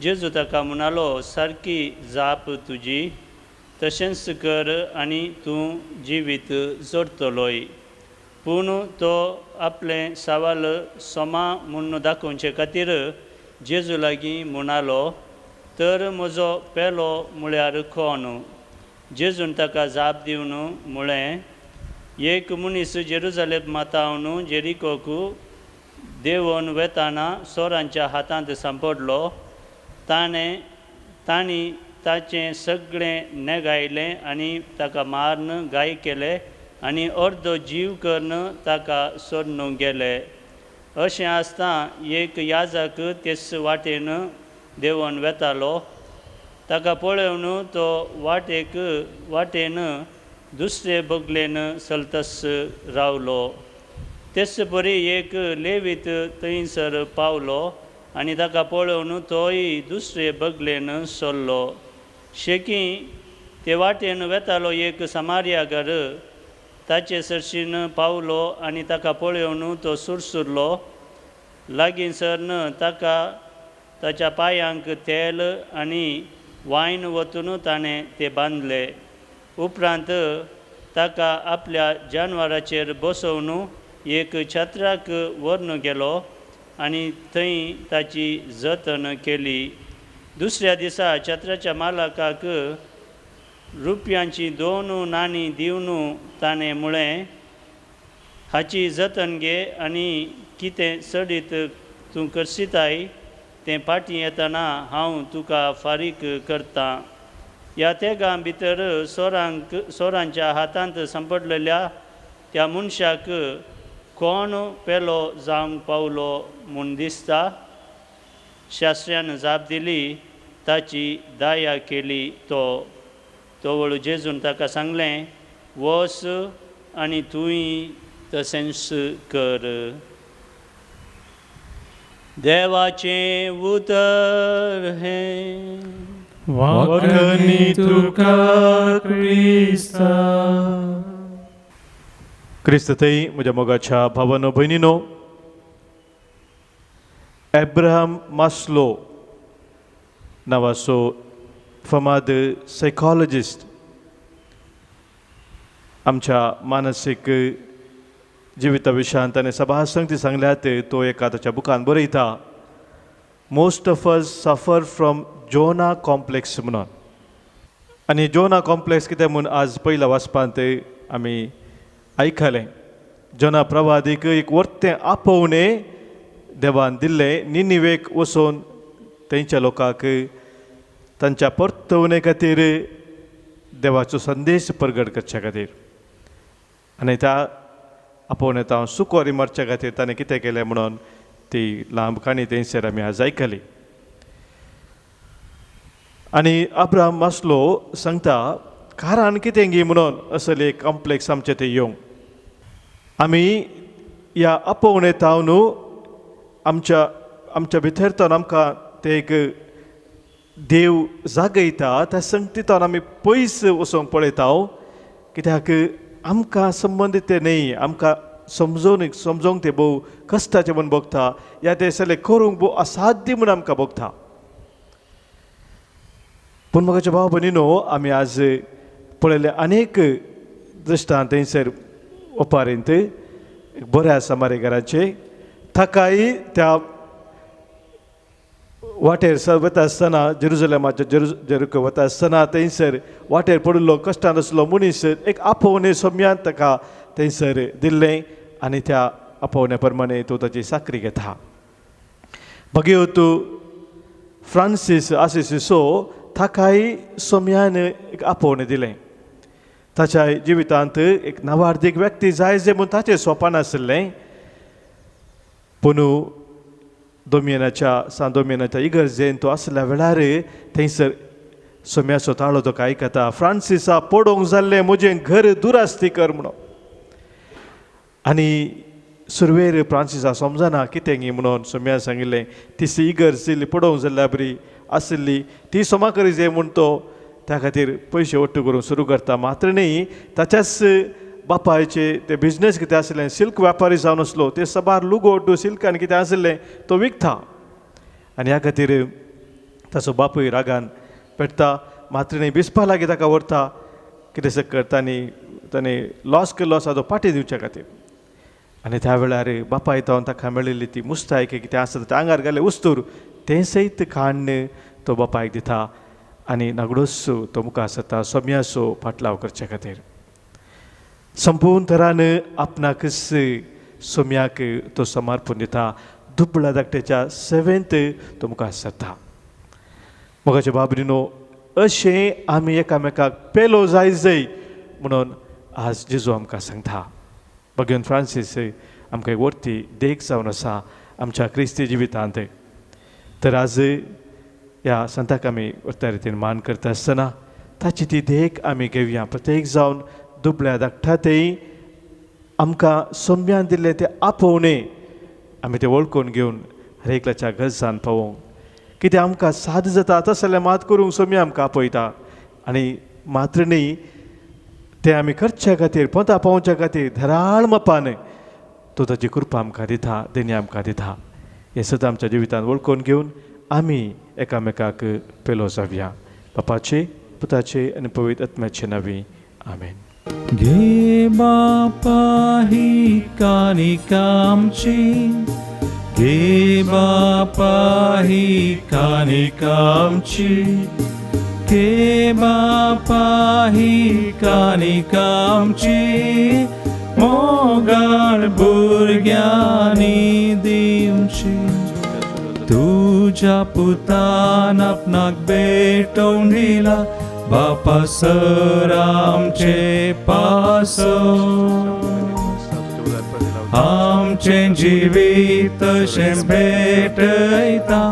जेजू ताका म्हणालो, सारकी जाप तुजी, तशेंच कर आनी तूं जिवीत जोडटलोय. पूण तो आपलें सवाल सोमा म्हूण दाखोवचे खातीर जेजू लागीं म्हणालो, तर म्हजो पेलो म्हळ्यार कोण? जेजून ताका जाप दिवन म्हळें, एक मनीस जेरुजालेम मातावन जेरिकोक देंवन वेताना सोरांच्या हातांत सांपडलो. तांणी ताचें सगळें नेगायलें आनी ताका मारून घाय केले आनी अर्दो जीव करून ताका सोडून गेले. अशें आसतना एक याजक तेच वाटेन देंवन वेतालो. ताका पळोवन तो वाटेन दुसरे बगलेन चलतस रावलो. तेच परी एक लेवीत थंयसर पावलो आनी ताका पळोवन तोय दुसरे बगलेन सरलो. शेकी ते वाटेन वेतालो एक समार्यागर ताचे सरशीन पावलो आनी ताका पळोवन तो सुरसुरलो. लागीं सरन ताका ताच्या पांयांक तेल आनी वायन वतून ताणें ते बांदले. उपरांत ताका आपल्या जानवराचेर बसोवन एक छत्राक व्हरून गेलो आनी थंय ताची जतन केली. दुसऱ्या दिसा छत्राच्या मालकाक रुपयांची 2 नाणीं दिवन ताणें म्हळें, हाची जतन घे आनी कितें चडीत तूं करशिताय तें फाटीं येतना हांव तुका फारीक करतां. ह्या तेगां भितर सोरांच्या हातांत सांपडलेल्या त्या मनशाक कोण पेलो जावंक पावलो म्हूण दिसता? शास्त्र्यान जाप दिली, ताची दया केली तो. तवळ जेजून ताका सांगलें, वच आनी तूंय तशेंच कर. देवाचें उतर हें. वाखणी तुका क्रिस्ता. क्रिस्त थंय म्हज्या मोगाच्या भावानो भयणीनो, एब्राहम मास्लो नांवाचो फामाद सायकोलॉजिस्ट आमच्या मानसीक जिविता विशयांत ताणें सभा संगती सांगल्यात. तो एका ताच्या बुकान बरयता, most of us suffer from Jonah complex म्हणून. आनी जोना कॉम्प्लेक्स कितें म्हूण आज पयल्या वाचपांत आमी आयकलें. जोना प्रवादीक एक वर्तें आपोवणें देवान दिल्लें, निनिवेक वचून थंयच्या लोकांक तांच्या परतवणे खातीर देवाचो संदेश परगट करच्या खातीर. आनी त्या आपोवण्यात हांव सुकवारी मारच्या खातीर ताणें कितें केलें म्हणून ती लांब काणी थंयसर आमी आज आयकली. आनी अब्राहम मास्लो सांगता, कारण कितें गी म्हणून असले कॉम्प्लेक्स आमचे थंय येवंक आमी ह्या आपोवणे तावन आमच्या आमच्या भितर तावन आमकां ते एक देव जागयता त्या संगतीतावन आमी पयस वचोंक पळयता, कित्याक आमकां संबंदीत तें न्हय, आमकां समजून समजोंक तें भोव कश्टाचें म्हूण भोगता, या तें सगळें करूंक भोव असाध्य म्हूण आमकां भोगता. पूण म्हज्या भाव भयणीनो, आमी आज पळयले अनेक दृश्टांत थंयसर ओपारींत बरें आसा मारे घराचे ताकाय त्या वाटेर सर वता आसतना जेरुजलेमाच्या जेरुको वता आसतना थंयसर वाटेर पडिल्लो कश्टान आसलो मनीस एक आपोवणें सोम्यान ताका थंयसर दिल्लें आनी त्या आपोवण्या प्रमाणे तो ताची साकरी घेता. भगेवत फ्रांसीस आसिसो ताकाय सोम्यान एक आपोवणें दिलें. ताच्या जिवितांत एक नावार्दीक व्यक्ती जाय जें म्हूण ताचें सोपान आशिल्लें, पूण दोमियनाच्या सान दोमियनाच्या इगर्जेन तो आसल्या वेळार थंयसर सोम्याचो ताळो तो आयकता, फ्रांसिसा पडोवंक जाल्लें म्हजें घर दुरास्ती कर म्हणून. आनी सुरवेर फ्रांसिसा समजना कितें गी म्हणून सोम्या सांगिल्लें ती इगर्ज इल्ली पडोवंक जाल्ल्या बरी आशिल्ली ती सोमा करी जाय म्हूण तो त्या खातीर पयशे ओट्टू करूंक सुरू करता. मात्र न्ही ताच्याच बापायचे ते बिजनेस कितें आशिल्लें सिल्क व्यापारी जावन आसलो, ते सबार लुगो ओड्डू सिल्क आनी कितें आशिल्लें तो विकता आनी ह्या खातीर ताचो बापूय रागान पेटता. मात्र न्ही बिस्पा लागीं ताका व्हरता, कितें सकर तांणी ताणें लॉस केल्लो आसा तो पाटी दिवच्या खातीर. आनी त्या वेळार बापाय तावन ताका मेळिल्ली ती मुस्तायकी कितें आसा ताच्या आंगार घालें उस्तूर तें सयत काण्ण तो बापायक दिता आनी नागडोस तो मुखार सरता सोम्याचो फाटलाव करचे खातीर. संपूर्ण तरान आपणाकच सोम्याक तो समर्पण दिता, दुबळा धाकट्याच्या सेवेंत तो मुखार सरता. मोगाचे बाबरीनो, अशें आमी एकामेकाक पेलो जाय जाय म्हणून आज जेजू आमकां सांगता. भगवान फ्रांसीस आमकां एक वर्ती देख जावन आसा आमच्या क्रिस्ती जिवितांत. तर आज ह्या संताक आमी वर्त्या रितीन मान करता आसतना ताची ती देख आमी घेवया. प्रत्येक जावन दुबळ्या धाकट्या तेय आमकां सोम्यान दिल्लें तें आपोवणें आमी तें वळखून घेवन हर एकल्याच्या गरजान पावोवंक कितें आमकां साद जाता तशें जाल्यार मात करूंक सोम्या आमकां आपयता आनी मात्र न्ही तें आमी करच्या खातीर पोंता पावोवच्या खातीर धराळ मपान तो ताची कृपा आमकां दिता, देणी आमकां दिता. हें सदां आमच्या जिवितांत वळखून घेवन आमी एकामेकाक पेलो जावया. बापाचे, पुताचे आनी पवित्र आत्म्याचे नांवी आमेन. घे बापा ही कानिका आमची, घे बापा ही कानिका आमची, घे बापा ही कानिका आमची, मोगाळ भुरग्यांनी दिवची. तुज्या पुतान आपणाक भेटोवन दिला बापा सर आमचे पासो, आमचें जिवीत तशें भेटयता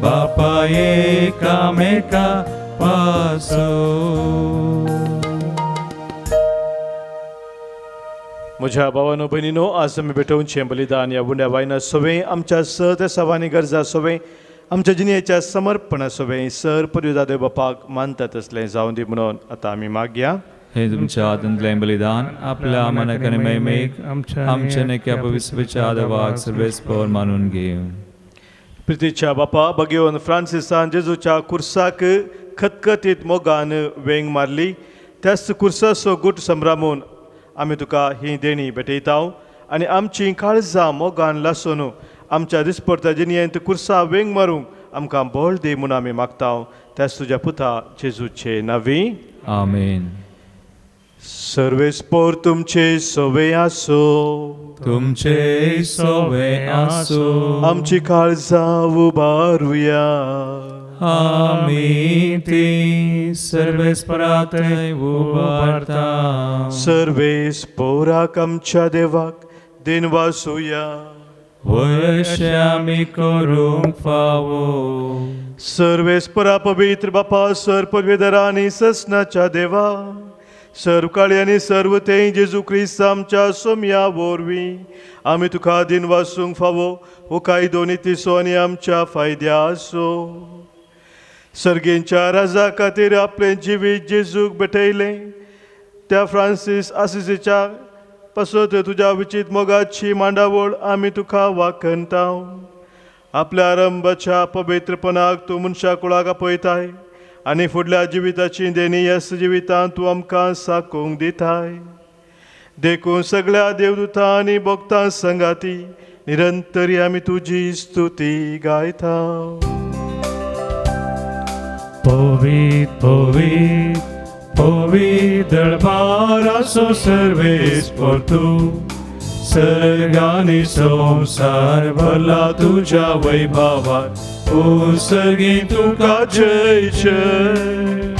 बापा एकामेका पासो. म्हज्या भावानो भयणीनो, आज आमी भेटोवचें बलिदान ह्या उंड्या वायना सोवें आमच्या सत सवानी गरजा सोवें आमच्या जिणेच्या समर्पणा सोवें सर पर्युदा देव बापाक मानता तसलें जावं दी म्हणून आतां आमी मागया. हे तुमच्या हातांतलें बलिदान आपल्या मनाक आनी महिमेक आमच्या नेक्या पवित्रच्या देवाक सर्वेस्पर मानून घेवं. प्रितीच्या बापा, भगेवन फ्रांसिसान जेजूच्या कुर्साक खतखतीत मोगान वेंग मारली त्याच कुर्साचो गुट संभ्रामून आमी तुका ही देणी भेटयता आनी आमची काळजां मोगान लासून आमच्या दिसपडत्या जिणेंत कुर्सा वेंग मारूंक आमकां बळ दी म्हूण आमी मागता त्याच तुज्या पुता जेजूचे नांवी आमेन. सर्वेस्पोर तुमचे सवे आसो, तुमचे सवे आसो, आमची काळजां उबारुया, आमी ती सर्वेस्परा थंय उबारता. सर्वेस्पोराक आमच्या देवाक दिनवासुया, वयशे आमी करूंक फावो. सर्वेस्परा पवित्र बापा सर पदवेदरा आनी ससनाच्या देवा, सर्व काळी आनी सर्व थंय जेजू क्रिस्त आमच्या सोम्या वरवीं आमी तुका दिन वासूंक फावो हो कायदो नितीचो आनी आमच्या फायद्याचो. सर्गेंच्या राजा खातीर आपलें जिवीत जेजूक भेटयलें त्या फ्रांसीस आसिसीच्या पासत तुज्या विचीत मोगाची मांडावळ आमी तुका वाखणता. आपल्या आरंभाच्या पवित्रपणाक तूं मनशा कुळाक आपयताय आनी फुडल्या जिविताची देणी येस जिवितांत तूं आमकां साकोवंक दिताय. देखून सगळ्या देवदूतां आनी भक्तां संगाती निरंतरी आमी तुजी स्तुती गायता. पवित्र पवित्र पवित्र दरबाराचो सर्वेस्पर तूं, सर्गानी संवसार भरला तुज्या वैभवान, ओ सर्गी तुका जय जय.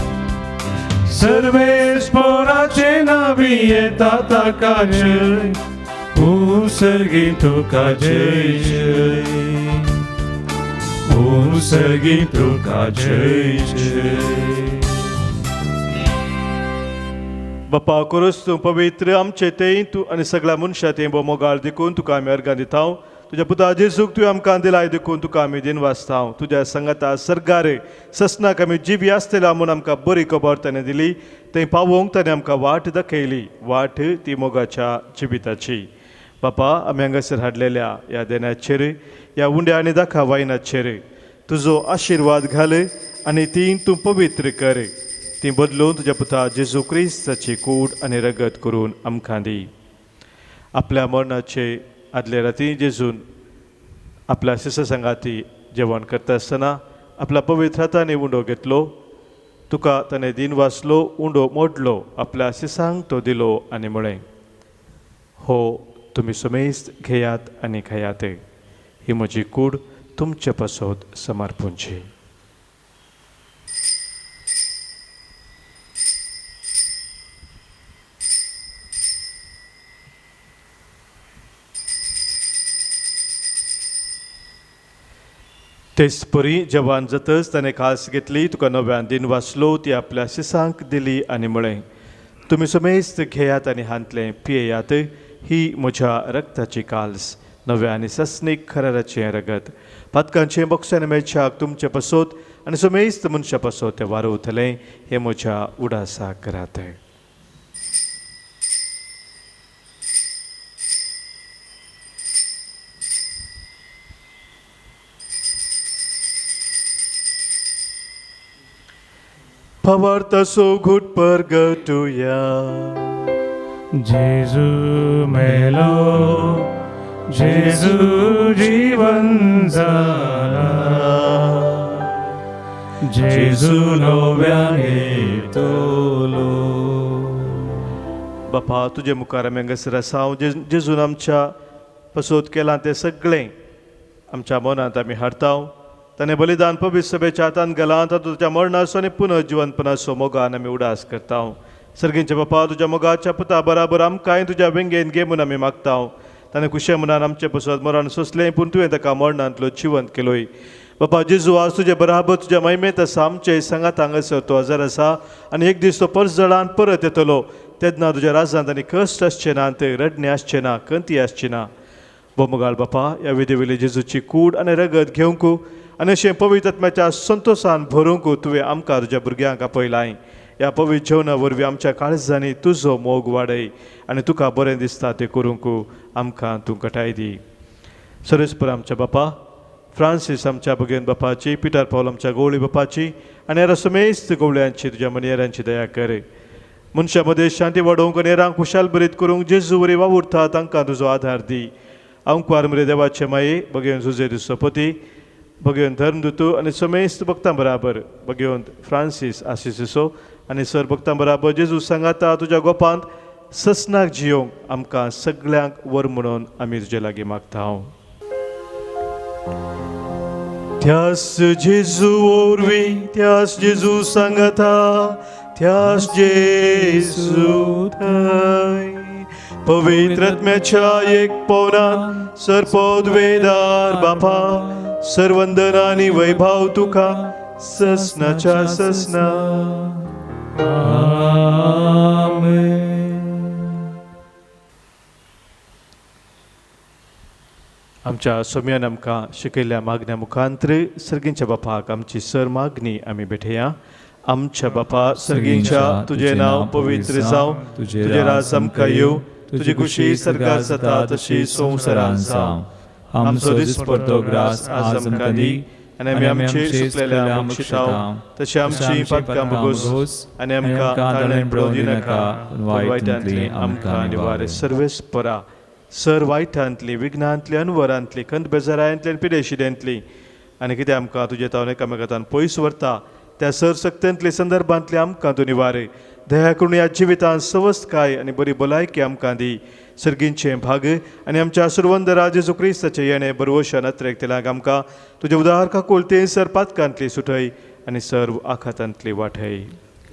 सर्वेस्पराचे नावी येता ताका जय, ओ सर्गी तुका जय जय, ओ सर्गी तुका जय जय. बापा कोरस तूं पवित्र आमचे तें तूं आनी सगळ्या मनशा तें भोव मोगाळ देखून तुका आमी अर्गां दिता. तुज्या पुता जेजूक तुवें आमकां दिलाय देखून तुका आमी दिन वाचता. तुज्या संगाता सर्गार ससनाक आमी जिवी आसतल्या म्हूण आमकां बरी खबर ताणें दिली, थंय पावोवंक ताणें आमकां वाट दाखयली, वाट ती मोगाच्या जिविताची. बापा आमी हांगासर हाडलेल्या ह्या देण्याचेर, ह्या उंड्या आनी दाखा वायनाचेर तुजो आशिर्वाद घाल आनी ती तूं पवित्र कर. ती बदलून तुज्या पुता जेजू क्रिस्ताची कूड आनी रगत करून आमकां दी. आपल्या मरणाचे आदले राती जेजून आपल्या शिष्य संगाती जेवण करता आसतना आपल्या पवित्र हातांनी उंडो घेतलो, तुका ताणें दिन वाचलो, उंडो मोडलो, आपल्या शिसांक तो दिलो आनी म्हळें, हो तुमी समेस्त घेयात आनी खायात, ही म्हजी कूड तुमचे पासत समर्पूंची. तेच परी जवान जातच ताणें खास घेतली, तुका नव्यान दिन वाचलो, ती आपल्या शिसांक दिली आनी म्हळें, तुमी समेस्त घेयात आनी हांतलें पियेयात, ही म्हज्या रक्ताची काल्स, नव्या आनी ससनीक खराराचें रगत, पातकांचें बक्षान मेळच्याक तुमचे पासत आनी समेस्त मनशा पासत तें वारवतलें, हें म्हज्या उडासाक करात. भावार्थाचो घुट परगटुया. जेजू मेलो, जेजू जीवन जाला, जेजू नव्यान येतलो. बापा तुजे मुखार आमी हांगासर आसा, जेजून आमच्या पसोत केलां तें सगळें आमच्या मनांत आमी हाडता. ताणें बलिदान पवित्र सभेच्या हातान घालां, तातूंत तुज्या मरणाचो आनी पुनर्जिवनपणाचो मोगान आमी उडास करता. सर्गींच्या बापा तुज्या मोगाच्या पुता बराबर आमकांय तुज्या वेंगेन घे म्हूण आमी मागता. ताणें खुशे मनान आमचे पसत मरण सोंसलें, पूण तुवें ताका मरणांतलो जिवंत केलोय. बापा जेजू आज तुजे बराबर तुज्या महिमेंत आसा, आमचे सांगात हांगासर तो हजर आसा आनी एक दीस तो परजळान परत येतलो. तेन्ना तुज्या राजांत आनी कश्ट आसचे ना, रडणें आसचें ना, खंती आसची ना. बोमगाळ बापा ह्या विधेवेली जेजूची कूड आनी रगत घेवंक आनी अशें पवित्र आत्म्याच्या संतोशान भरूंक तुवें आमकां तुज्या भुरग्यांक आपयलाय. ह्या पवित्र जेवणा वरवीं आमच्या काळजांनी तुजो मोग वाडय आनी तुका बरें दिसता तें करूंक आमकां तूं कटाय दी. सरेस्पर आमच्या बापा फ्रांसीस आमच्या भगेन बापाची, पिटर पावल आमच्या गवळी बापाची आनी हेर समेस्त गवळ्यांची तुज्या मनयेरांची दया कर. मनशां मदें शांती वाडोवंक आनी हेरांक खुशाल बरीत करूंक जेजू वरी वावुरता तांकां तुजो आधार दी. अंकुवार मरे देवाचे माये भगेवन जुजे दुसपती भगेवन धर्मदूत आनी समेस्त भक्तां बराबर भगेवन फ्रांसीस आसिसो आनी सर भक्तां बराबर जेजू सांगाता तुज्या गोपांत ससनाक जियोंक आमकां सगळ्यांक वर म्हणून आमी तुजे लागीं मागता. त्यास जेजू वरवीं, त्यास जेजू सांगाता, त्यास जेजू थंय पवित्र आत्म्याच्या एक पवनान सर्पोद्वेदार बापा सर्वंदन आनी वैभव तुका ससनाच्या ससना. आमेन. आमेन. आमच्या सोम्यान आमकां शिकयल्ल्या मागण्या मुखांत्र सर्गींच्या बापाक आमची सर मागणी आमी भेटया. आमच्या बापा सर्गींच्या, तुजें नांव पवित्र जावं, तुजें राज आमकां येवं, तुजी खुशी सर्गार जाता तशी संवसारांत जावं. आमचो दिसपडतो ग्रास आज आमकां दी आनी आमी आमचे सुकलेल्या मुक्षिताव तशें आमची पातकां भोगोस आनी आमकां ताळें पळोवं दिनाका, पूण वायटांतली आमकां निवार. सर्वेस्परा सर वायटांतली, विघ्नांतली, अनवरांतली, खंत बेजारांतली आनी पिडेशिड्यांतली आनी कितें आमकां तुजे तावन एकामेकांतान पयस व्हरता त्या सर सक्त्यांतले संदर्भांतली आमकां तूं निवार. दया करून ह्या जिवितांत सवस्तकाय आनी बरी भलायकी आमकां दी. सर्गींचें भाग आनी आमच्या सुरवंद राज जेजू क्रिस्ताचें येणें बरवशान अत्रेक तेलाक आमकां तुजें उदार काकुळतें सर पातकांतली सुटय आनी सर्व आखातांतली वाटय.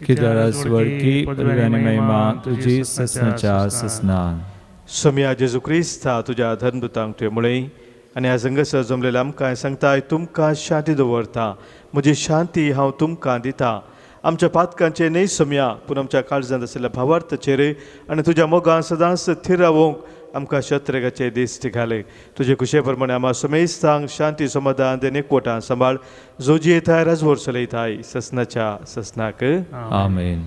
कित्याक स्वर्गी पदवी आनी महिमा तुजी ससनाच्या ससनान. सोम्या जेजू क्रिस्ता तुज्या धर्मदूतांक तुवें म्हळें आनी ह्या संगसर जमलेल्या आमकां सांगताय, तुमकां शांती दवरता, म्हजी शांती हांव तुमकां दिता. आमच्या पातकांचेर न्हय सोम्या, पूण आमच्या काळजांत आशिल्ल्या भावार्थाचेर आनी तुज्या मोगान सदांच थीर रावोवंक आमकां शत्रेगाचे दीस घाले. तुजे खुशे प्रमाणे आमा समेस्तांक शांती समाधान आनी एकवटान सांबाळ, जो जियेताय राजवट चलयताय ससनाच्या ससनाक. आमेन.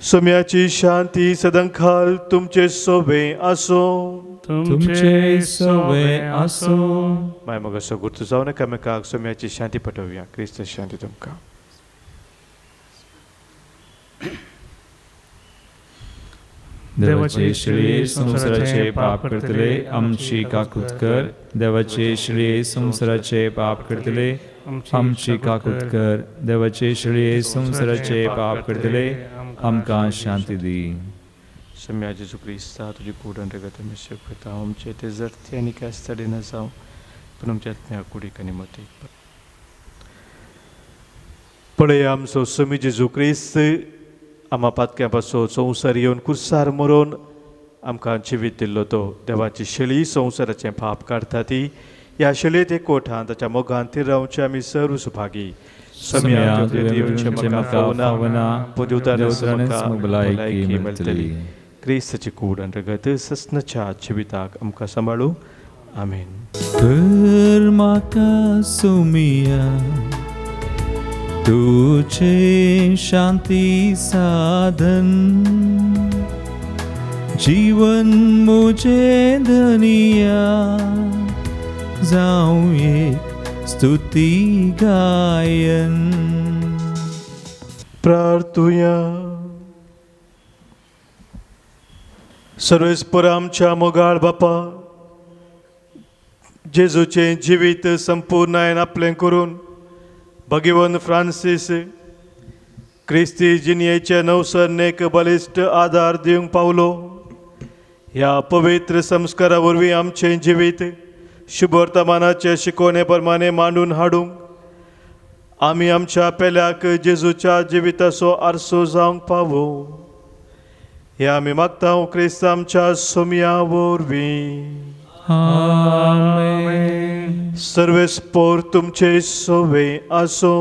सोम्याची शांती सदांकाल तुमचे सोबे आसूं. तुमचे सोबे आसूं. माय मग असो गुर्तू जावन एकामेकाक सोम्याची शांती पटोवया. क्रिस्त शांती तुमकां. देवाचे श्री संवसाराचे पाप करतले आमची काकूत कर. देवाचे श्री संवसाराचे पाप करतले आमची काकूत कर. देवाचे श्री संवसाराचे पाप करतले आमकां शांती दी. सोम्या जेजू क्रिस्ता तुजी कूड आनी रगत आमी शिकयता, आमचे ते जरते आनी कास्तडे न जावं, पूण आमच्या आत्म्या कुडीक आनी मतीक. पळय आमचो सोमी जेजू क्रिस्त आमा पातक्या पासून संवसार येवन कुर्सार मरोवन आमकां जिवीत दिल्लो तो देवाची शेळी संवसाराचें पाप काडटा ती ह्या शेळयेत एकवटान ताच्या मोगान थीर रावचे आमी सर्व सुभागी. सोम्या तुवें म्हाका फावना, पूण देवतानच म्हाका भलायकी मेळटली. क्रिस्ताची कूड आनी रगत ससनाच्या जिविताक आमकां सांबाळू. आमेन. कर म्हाका सोमिया तुझे शांती साधन, जीवन मुझे धनिया जाऊं एक स्तुति गायन. प्रार्थुया. सर्वेस्पर आमच्या मोगाळ बापा, जेजूचें जिवीत संपूर्णायन आपलें करून भगिवन फ्रांसीस क्रिस्ती जिणयेचे नवसरणेक बलिश्ट आदार दिवंक पावलो. ह्या पवित्र संस्कारा वरवीं आमचें जिवीत शुभवर्तमानाचे शिकवणे प्रमाणे मांडून हाडूंक आमी आमच्या पेल्याक जेजूच्या जिविताचो आरसो जावंक पावो. हे आमी मागता क्रिस्त आमच्या सोम्या वरवीं. आमेन. सर्वेस्पोर तुमचे सोवे आसो.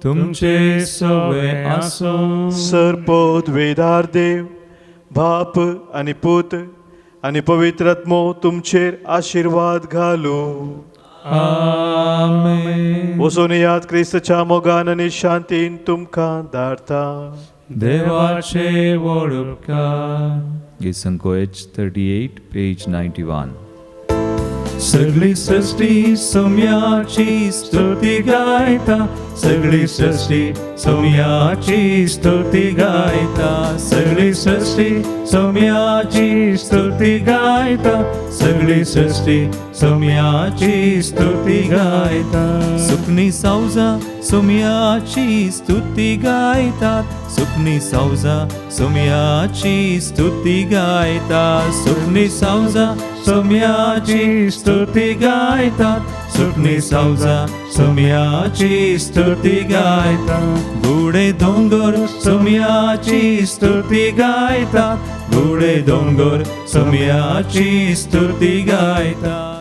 तुमचे सोवे आसो. सरपोत वेदार देव बाप आनी पूत आनी पवित्र आत्मो तुमचेर आशिर्वाद घालू. आमेन. वचून याद क्रिस्तच्या मोगान आनी शांतीन तुमकां धाडता. देवाचे व्हड उपकार. गीत H 38 page 91. सगळी सृष्टी सोम्याची स्तुती गायता, सगळी सृष्टी सोम्याची स्तुती गायता, सगळी सृष्टी सोम्याची स्तुती गायता, सगळी सृष्टी सोम्याची स्तुती गायता. सुकणी सावजा सोम्याची स्तुती गायतात, सुकणी सावजा सोम्याची स्तुती गायता, सुकणी सावजा सोम्याची स्तुती गायतात, सुकणी सावजा सोम्याची स्तुती गायतात. गुडे दोंगर सोम्याची स्तुती गायतात, गुडे दोंगर सोम्याची स्तुती गायतात.